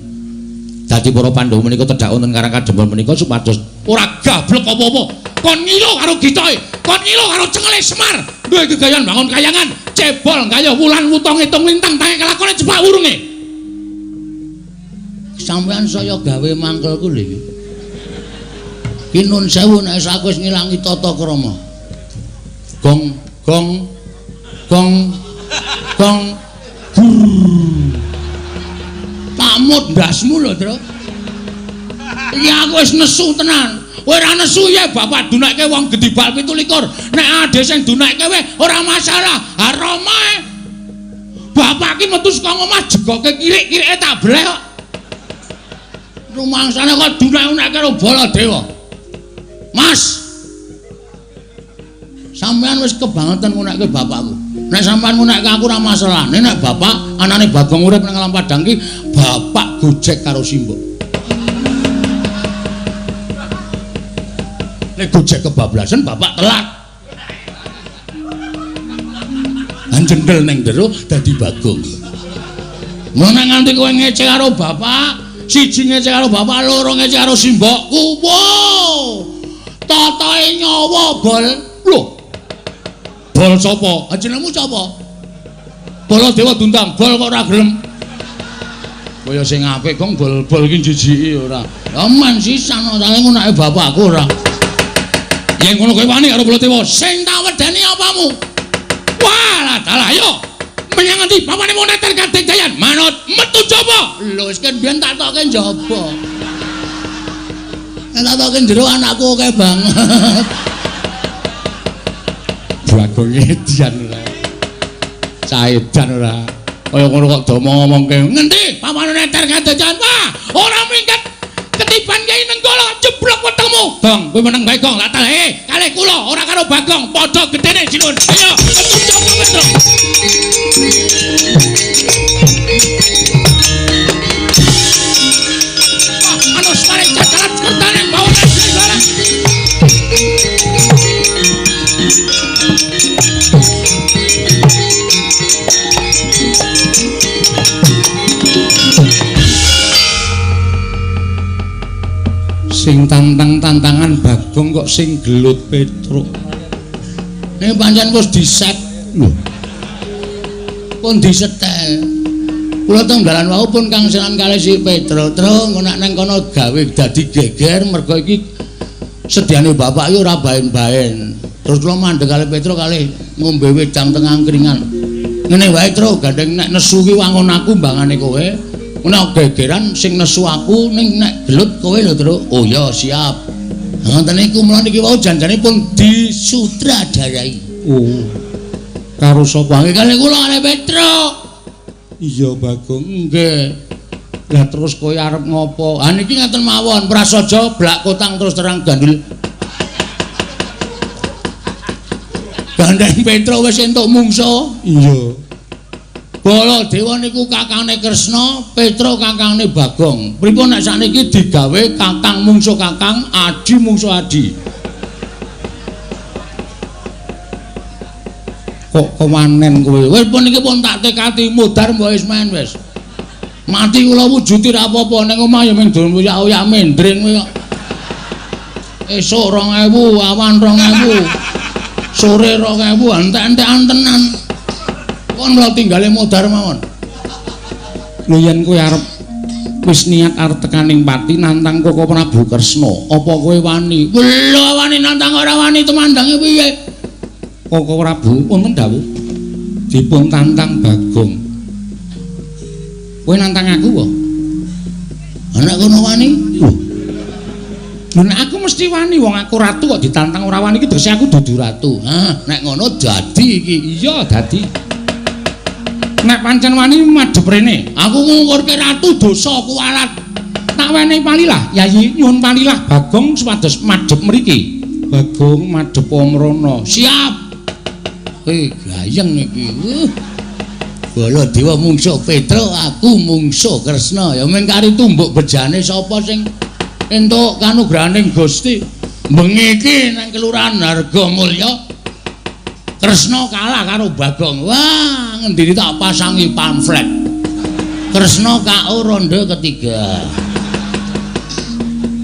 Dadi para Pandhawa menika tedhak wonten Karang Kadempel menika supados ora gablek apa-apa. Kon ngilo karo gitoe, kon ngilo karo cengele Semar, duwe gegayan bangun kayangan, cebol gayuh wulan wutong ngitung lintang tangi kelakone cepak wurunge. Sampeyan saya gawe mangkelku lho iki. Ki nun sewu nek aku wis ngilangi tata krama. Gong gong gong gong gur. Takmut ndasmu lho, Tru. Iki aku wis nesu tenan. Kowe ora nesu ya bapak dunekke wong gedhi bal 27. Nek ade sing dunekke wae ora masalah. Haromae. Bapak ki metu saka omah jegoke kirik-kirike tak bleh kok. Rumangsane kok dunek-unekke karo Baladewa. Mas. Sampeyan wis kebangetan ngunekke bapakku. Nek sampeyan ngunekke aku ora masalah. Nek bapak anane Bagong urip nang Alam Padang ki bapak gojek karo simbok. Nek gojek kebablasan bapak telat. Anjendel neng jero dadi Bagong. Mun nganti kowe ngece karo bapak, siji ngece karo bapak, loro ngece karo simbokku. Wow. Totoe nyawa bol. Lho. Bol sapa? Jenengmu sapa? Baladewa diundang, bol kok ora gelem. Kaya sing apik gong bol-bol iki jijiki ora. Ya men sisan saking ngunake bapakku ora. Yen ngono kowe wani karo Baladewa, sing tak wedeni apamu? Wah, dalah ayo. Menyang ngendi papane moneter kadek jayan? Manut metu jaba. Lho wis ken biyen tak tokke njaba. Nek tak tokke jero anakku akeh banget. Bagong edian ora. Caedan ora. Kaya ngono kok do ngomongke. Ngendi papane neter kadejan? Wah, ora minggat. Ketiban Kyai Nenggala jeblok wetengmu. Gong, kowe meneng bae Gong. Lah talehe kalih kula ora karo Bagong, padha gedene Jinun. Ayo, metu jaba Petro. Wah, ana Bagong kok sing gelut Petruk. Ning pancen wis diset lho. Pun disetel. Kula teng dalan wau pun kangselan kalih si Petruk. Truk engko nek nang kono gawe dadi geger mergo iki sediane bapak iki ora baen-baen. Terus kula mandeg kalih Petruk kalih ngombe wedang teng angkringan. Ngene wae Truk, gandeng nek nesu ki wangun aku mbangane kowe. Nek gegeran sing nesu aku ning nek gelut kowe lho Truk. Oh ya siap. Ngoten niku mula niki wau janjane pun disutradarai. Oh. Karo sapa? Nggih kalih kula kalih Petruk. Iya Bagong. Nggih. Lah terus kowe arep ngopo? Ha niki ngaten mawon, prasaja blak kotang terus terang gandul. Gandeng Petruk wis entuk mungsuh. Iya. Baladewa niku kakangne Kresna, Petruk kakangne Bagong. Pripun nek sakniki digawe kakang mungsuh kakang, adi mungsuh adi. Kok kewanen kowe? Wis pun niki pun tak tekati mudhar mbok wis men wis. Mati kula wujuti ra apa-apa ning omah ya mung dolen oyak-oyak mendring kowe kok. Esuk 2000, awan 2000. Sore 2000, entek-entekan tenan. Kon kula tinggale mudhar mawon. Lho yen kowe arep wis niat arep tekaning pati nantang Koko Prabu Kresna, apa kowe wani? Lho wani nantang ora wani tumandange piye? Koko Prabu wonten dawuh dipun tantang Bagong. Kowe nantang aku apa? Nek kono wani? Lho. Lho nek aku mesti wani, wong aku ratu kok ditantang ora wani iki tegese aku dudu ratu. Hah, nek ngono dadi iki. Iya, dadi. Nek pancen wani madhep rene. Aku ngungkurke ratu dosa kuwalat. Tak wenehi palilah, Yayi nyuwun palilah Bagong supados madhep mriki. Bagong madhep mrono. Siap. Gayeng iki. Baladewa mungsuh Petruk, aku mungsuh Kresna. Ya mung kari tumbuk bejane sapa sing entuk kanugrahaning Gusti. Bengi iki nang Kelurahan Hargomulya Kresna kalah karo Bagong. Wah, ngendini tak pasangi pamflet. Kresna KO ronde ketiga.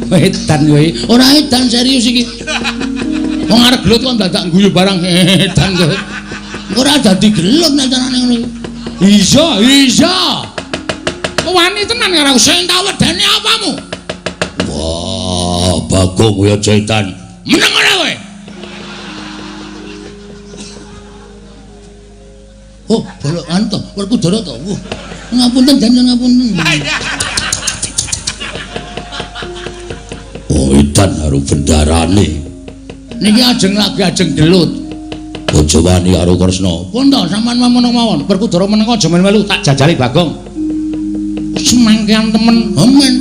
Edan kowe. Ora edan serius iki. Wong arep gelut kok dadak guyu barang edan kowe. Ora dadi gelut nek carane ngono iki. Iya, iya. Wani tenan karo aku sing tak wedeni apamu? Wah, Bagong kowe aja edan. Meneng ora kowe? Oh, bolok anu to, Werkudara to. Wah, ngapunten jangan ngapunten. Oh, edan karo bendarane. Niki ajeng lagi ajeng gelut. Aja wani karo Kresna. Pun to, sampean meneng mawon. Werkudara meneng aja melu-melu tak jajali Bagong. Semangkean temen. Amen.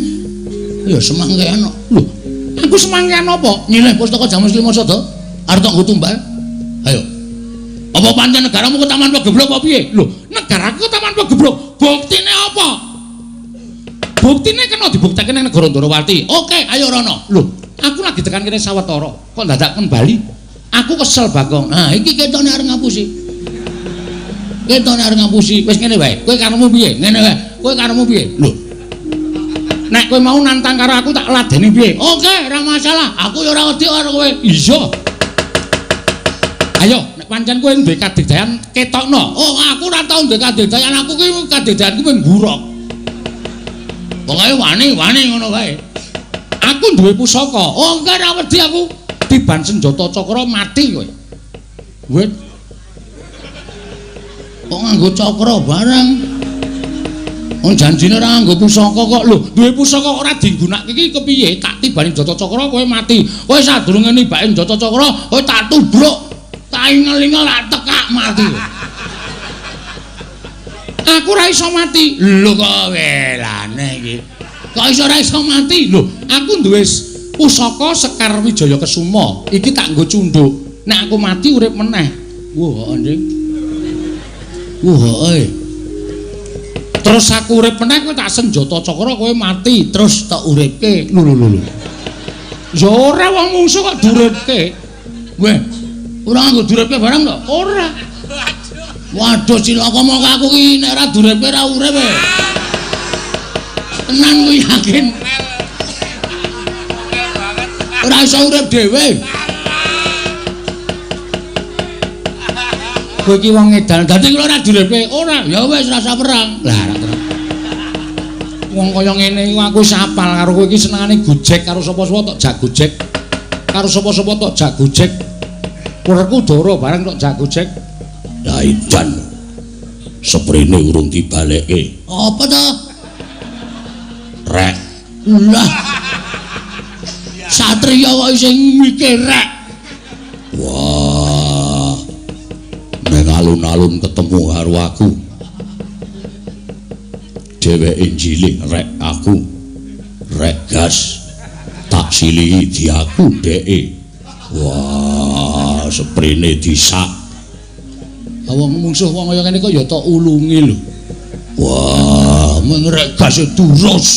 Ya semangkean kok. Lho, aku semangkean apa? Nyileh pustaka Jamus Lima Sada. Arep tak nggo tumbal. Ayo. Apa pancen negaramu ketaman pegeblok apa piye? Lho, negaraku ketaman pegeblok. Buktine apa? Buktine kena dibuktekke ning negara Ndorowati. Oke, ayo rono. Lho, aku lagi tekan kene sawetara, kok dadak kembali? Aku kesel Bagong. Nah, iki ketone arep ngapusi. Ketone arep ngapusi. Wis ngene wae. Kowe karepmu piye? Ngene wae. Kowe karepmu piye? Lho. Nek kowe mau nantang karo aku tak ladeni piye? Oke, ora masalah. Aku ya ora wedi karo kowe. Iya. Ayo, nek pancen kowe duwe kadigdayan ketokno. Oh, aku ora tau duwe kadigdayan. Aku ki kadigdayanku mung ngurok. Pokoke wani-wani ngono wae. Aku duwe pusaka. Oh, enggak ora wedi aku. Tiban senjata cakra mati kowe. Wit. Kok nganggo cakra barang? Wong janjine ora nganggo pusaka kok. Lho, duwe pusaka ora digunakake iki kepiye? Tak tibani senjata cakra kowe mati. Kowe sadurunge nibake senjata cakra, kowe tak tubruk. Tak ingel-ingel tak tekak mati. Aku ora iso mati. Lho kok welane iki. Kok iso ora iso mati? Lho, aku duwe pusaka Sekar Wijaya Kesuma. Iki tak nggo cunduk. Nek aku mati urip meneh. Wah, anjing. Wah, eh. Terus aku urip meneh kowe tak senjata cakra kowe mati, terus tak uripke. Lho lho lho. Ya ora wong mungsuh kok duripke. Weh, ora nganggo duripke barang to? Ora. Waduh cilaka mongko aku ki nek ora duripke ora urip. Tenan ku yakin. Ora iso urip dhewe. Kowe iki wong edan. Dadi kula ora diuripke. Ora, ya wis rasa perang. Lah ora terus. Wong kaya ngene iku aku wis apal karo kowe iki senengane gojek karo sapa-sapa tok jak gojek. Karo sapa-sapa tok jak gojek. Werku dara bareng tok jak gojek. Lah edan. Seprene urung dibalekke. Apa to? Rek. Lah. Satriya kok isih mikir rek. Wah. Ning alun-alun ketemu karo aku. Dheweke njilih rek aku. Rek gas. Tak silihi diaku dheke. Wah, seprene disak. Wong mungsuh wong kaya ngene kok ya tok ulungi lho. Wah, mengrek gas durus.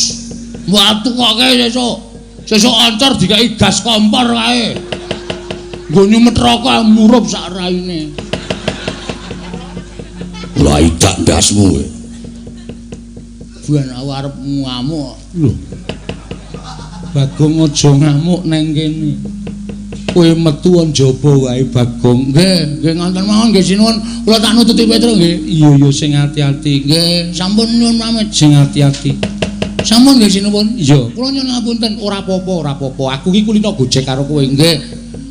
Watu kok kae sesuk. Sesuk ancor dikai gas kompor kae. Nggo nyumet rokok murup sak raine. Lah idak ndasmu kowe. Ben aku arep ngamuk. Lho. Bagong aja ngamuk neng kene. Kowe metu njaba wae Bagong. Nggih, nggih ngonten mawon nggih sinuwun. Kula tak nututi Petro nggih. Iya iya sing ati-ati. Nggih, sampun nyuwun pamit. Sing ati-ati. Sampun nggih sinuwun. Iya, kula nyuwun ngapunten, ora apa-apa, ora apa-apa. Aku iki kulino gojek karo kowe. Nggih.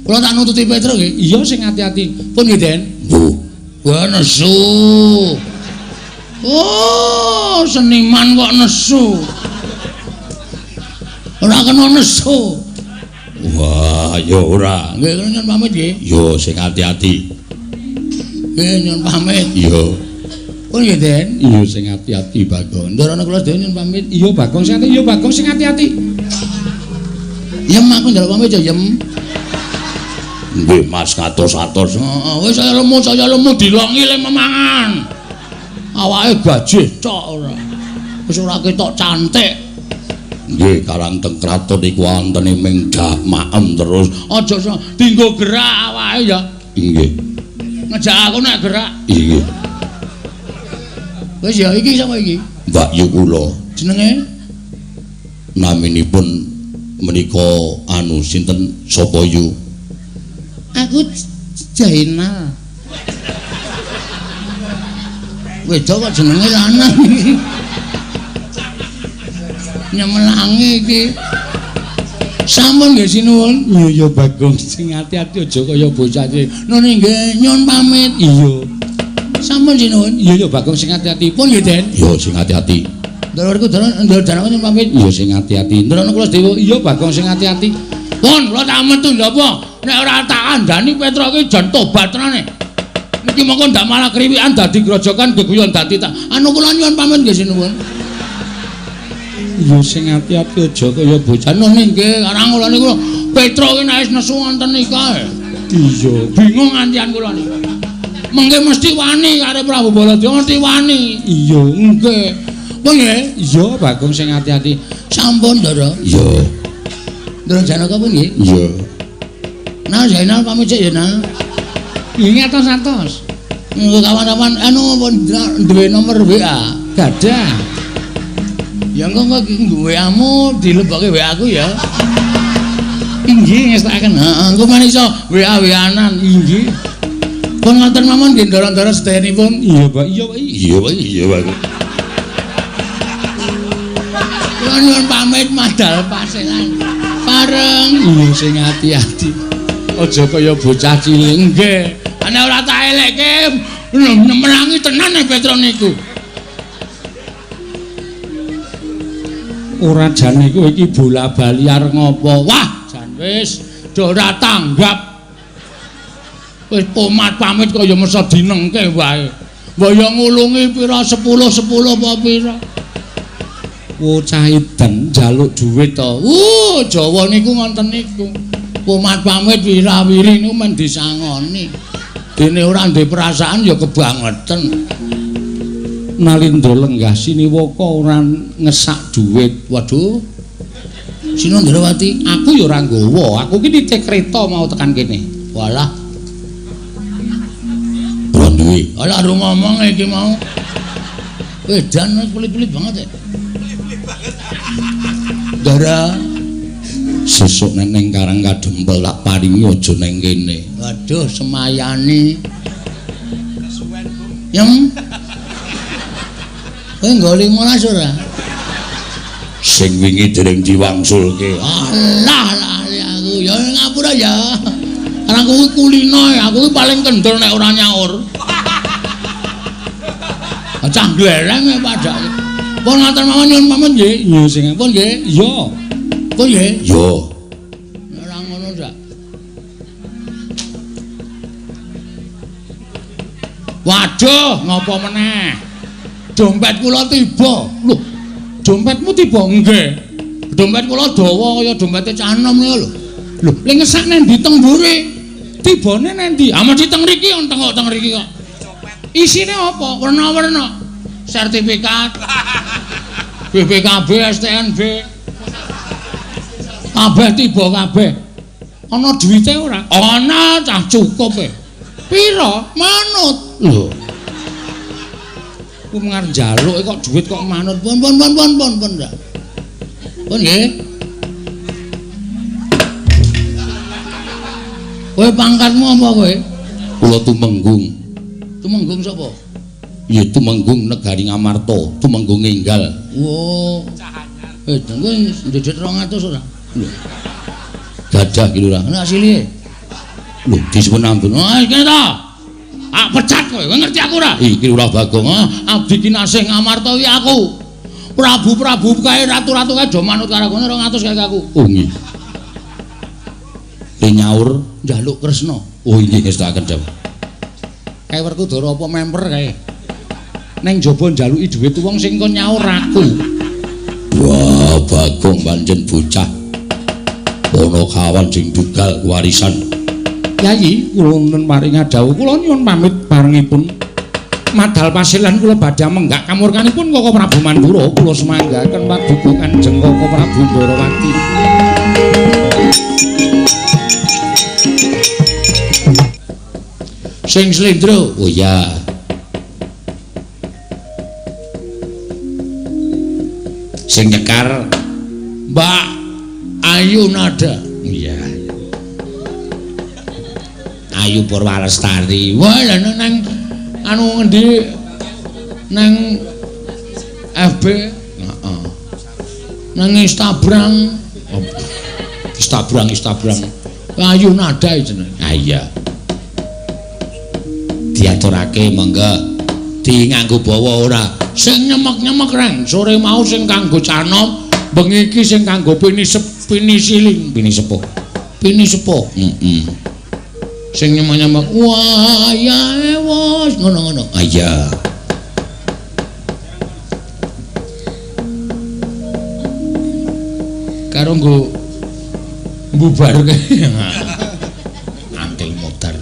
Kula tak nututi Petro nggih. Iya sing ati-ati. Pun nggih, Den. Lho. Wah nesu. Oh, seniman kok nesu. Ora kena nesu. Wah, ya ora. Nggih, nyuwun pamit nggih. Yo sing ati-ati. Nggih, nyuwun pamit. Iya. Pun nggih, Den. Iya sing ati-ati, Bagong. Ndarana kula sedaya nyuwun pamit. Iya, Bagong sing ati. Iya, Bagong sing ati-ati. Yem aku njaluk pamit ya, Yem. Nggih, Mas katos-atos. Heeh, wis saya lemu dilongi le memangan. Awake gajih tok ora. Wis ora ketok cantik. Nggih, karang teng kraton iku wontene ming dak maem terus. Aja dinggo gerak awake ya. Nggih. Ngejak aku nek gerak. Nggih. Wis ya iki sapa iki? Mbak Yu kula. Jenenge? Naminipun menika anu sinten sapa yu? Aku Jainal. Wedok kok jenenge lanang iki. Nyemelangi iki. Sampun nggih sinuwun. Iya iya Bagong sing ati-ati aja kaya bocah iki. Nune nggih nyuwun pamit. Iya. Sampun sinuwun. Iya iya Bagong sing ati-ati. Pun nggih, Den. Iya sing ati-ati. Ndherku ndherku nyuwun pamit. Iya sing ati-ati. Ndherku kula sedaya. Iya Bagong sing ati-ati. Pun kula tak metu napa? Nek ora tak kandhani Petro iki jan tobat tenane. Niki mongko ndak malah kriwikan dadi grojokan geguyon dadi tak. Anu kula nyuwun pamit nggih sinuwun. Iya sing ati-ati aja kaya bocah. Nune nggih, karang kula niku Petro iki nek wis nesu wonten nika. Iya, bingung ngantian kula niku. Mengke mesti wani karo Prabu Baladewa mesti wani. Iya, nggih. Pun nggih. Iya, Bagong sing ati-ati. Sampun, Ndara. Iya. Ndara Janaka pun nggih. Iya. Nah, Zainal pamit sik ya, Nah. Nggih atos-atos. Engko kawan-kawan anu pun duwe nomor WA. Gadah. Ya engko kok WA-mu dilebokke WA aku ya. Inggih ngestakaken. Heeh, engko men iso WA-WA-nan. Inggih. Pun ngoten mawon nggih ndara-ndara sedayanipun. Iya, Pak. Iya, Pak. Iya, Pak. Iya, Pak. Kula nyuwun pamit madal paselan. Pareng. Iya sing ati-ati. Aja kaya bocah cilik. Nggih. Ana ora tak elekke nemelangi tenan nek Petro niku. Ora jane kowe iki bola-bali arep ngopo? Wah, jan wis do ora tanggap. Wis pomat pamit kaya mesa dinengke wae. Mbok ya ngulungi pira 10 10 apa pira. Bocah edan njaluk dhuwit to. Jawa niku ngoten niku. Pomat pamit wirawiri niku men disangoni. Dene ora ndek perasaan ya kebangetan. Nalindra lenggah siniwaka ora ngesak dhuwit. Waduh. Sinandrawati, aku ya ora nggawa. Aku ki nitih kereta mau tekan kene. Walah. Ora duwe. Alah ora ngomong iki mau. Edan pelit-pelit banget ya. Pelit-pelit banget. Dara. Sesuk nek ning Karang Kadempel tak paringi aja ning kene. Waduh, semayani. Kesuwen, Bu. Yem. Kowe nggo 15 ora? Sing wingi dereng diwangsulke. Alah, lali aku. Ya ngapura ya. Karena aku kuwi kulino, aku kuwi paling kendel nek ora nyaur. Cah glereng e padake. Pun ngaten mawon nyuwun pamit nggih. Iya sing pun nggih. Iya. Pun nggih. Iya. Ora ngono ndak. Waduh, ngopo meneh? Dompet kula tiba. Lho, dompetmu tiba? Nggih. Dompet kula dawa kaya dompete cah enom niku lho. Lho, lha ngesak nang ndi teng mburi? Tibane nang ndi? Ah mesti teng mriki, teng teng mriki kok. Isine apa? Werna-werna. Sertifikat. BPKB, STNB. Kabeh tiba kabeh. Ana duwite ora? Ana, cah cukup e. Pira? Manut. Lho. Ku ngarep njaluk kok duit kok manut. Pun pun pun pun pun pun. Pun nggih. Kowe pangkatmu apa kowe? Kula Tumenggung. Tumenggung sapa? Ya Tumenggung Negari Ngamarta, Tumenggung Enggal. Wo. Eh, kowe ndedhet 200 ora? Lho. Gadah ki lurah. Nek asile. Lho, disebut ampun. Ah, kene ta. Ah, pecat kowe. Kowe ngerti aku ora? Iki Lurah Bagong. Ah, abdi kinasih Ngamarta iki aku. Prabu-prabu kae ratu-ratu kae do manut karo aku 200 kae aku. Oh nggih. Nyaur njaluk Kresna. Oh inggih ngestakaken jawab. Kae Werkudara apa memper kae? Neng jaba njaluki dhuwit wong sing kon nyaur aku. Wah, Bagong pancen bocah. Ana kawan sing dugal warisan. Yayi, kula nuwun paring dawuh, kula nyuwun pamit barengipun. Madal pasilan kula badhe menggak kamurkanipun Koko Prabu Mandura, kula sumanggaken paduka Kanjeng Koko Prabu Ndorowati. Sing slendro. Oh iya. Sing nyekar Mbak Ayu Nada. Iya. Ayu Purwalestari. Wah, lha nang anu ngendi nang FB? Heeh. Nang Instagram. Instagram, Instagram. Ayu Nada jenenge. Ah iya. Diaturake monggo di nganggo bawa ora sing nyemek-nyemek reng sore mau sing kanggo canom bengi iki sing kanggo pinisiling pinisepuh pinisepuh heeh sing nyemek-nyemek wah ya wis ngono-ngono ah iya karo nggo mbubarke antil modar.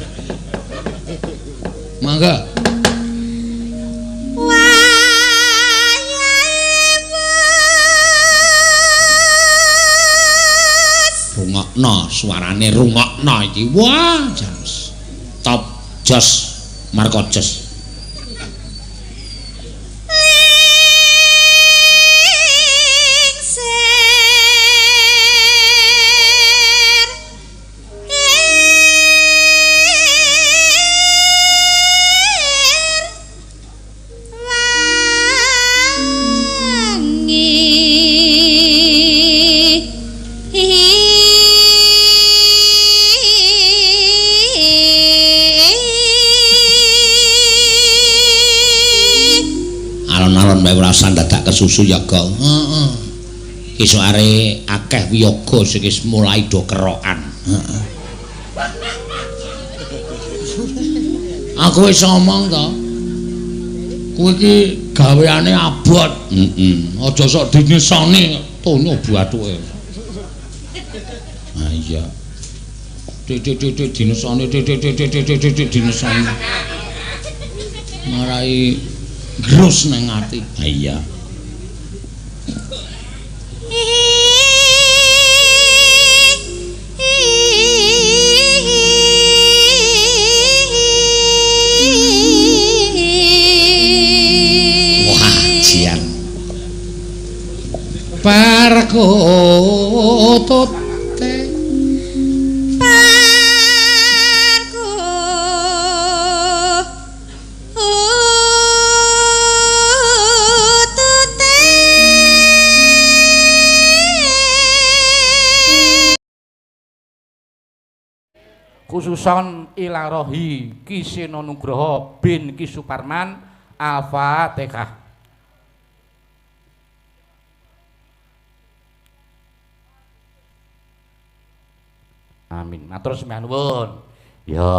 Mangga. Rungokno suarane, rungokno iki. Wah, jan top jos marko jos. Susu yaga. Heeh. Ki soare akeh wiyaga sing wis mulai do kerokan. Heeh. Aku wis ngomong to. Kuwi iki gaweane abot. Heeh. Aja sok dinyesoni tonyo bathuke. Ha iya. Titik-titik dinesoni, titik-titik dinesoni. Marai grus nang ati. Ha iya. Parkutut Khususon ilarohi Ki Seno Nugroho bin Ki Suparman. Al-Fatihah. Amin. Matur sembah nuwun. Ya.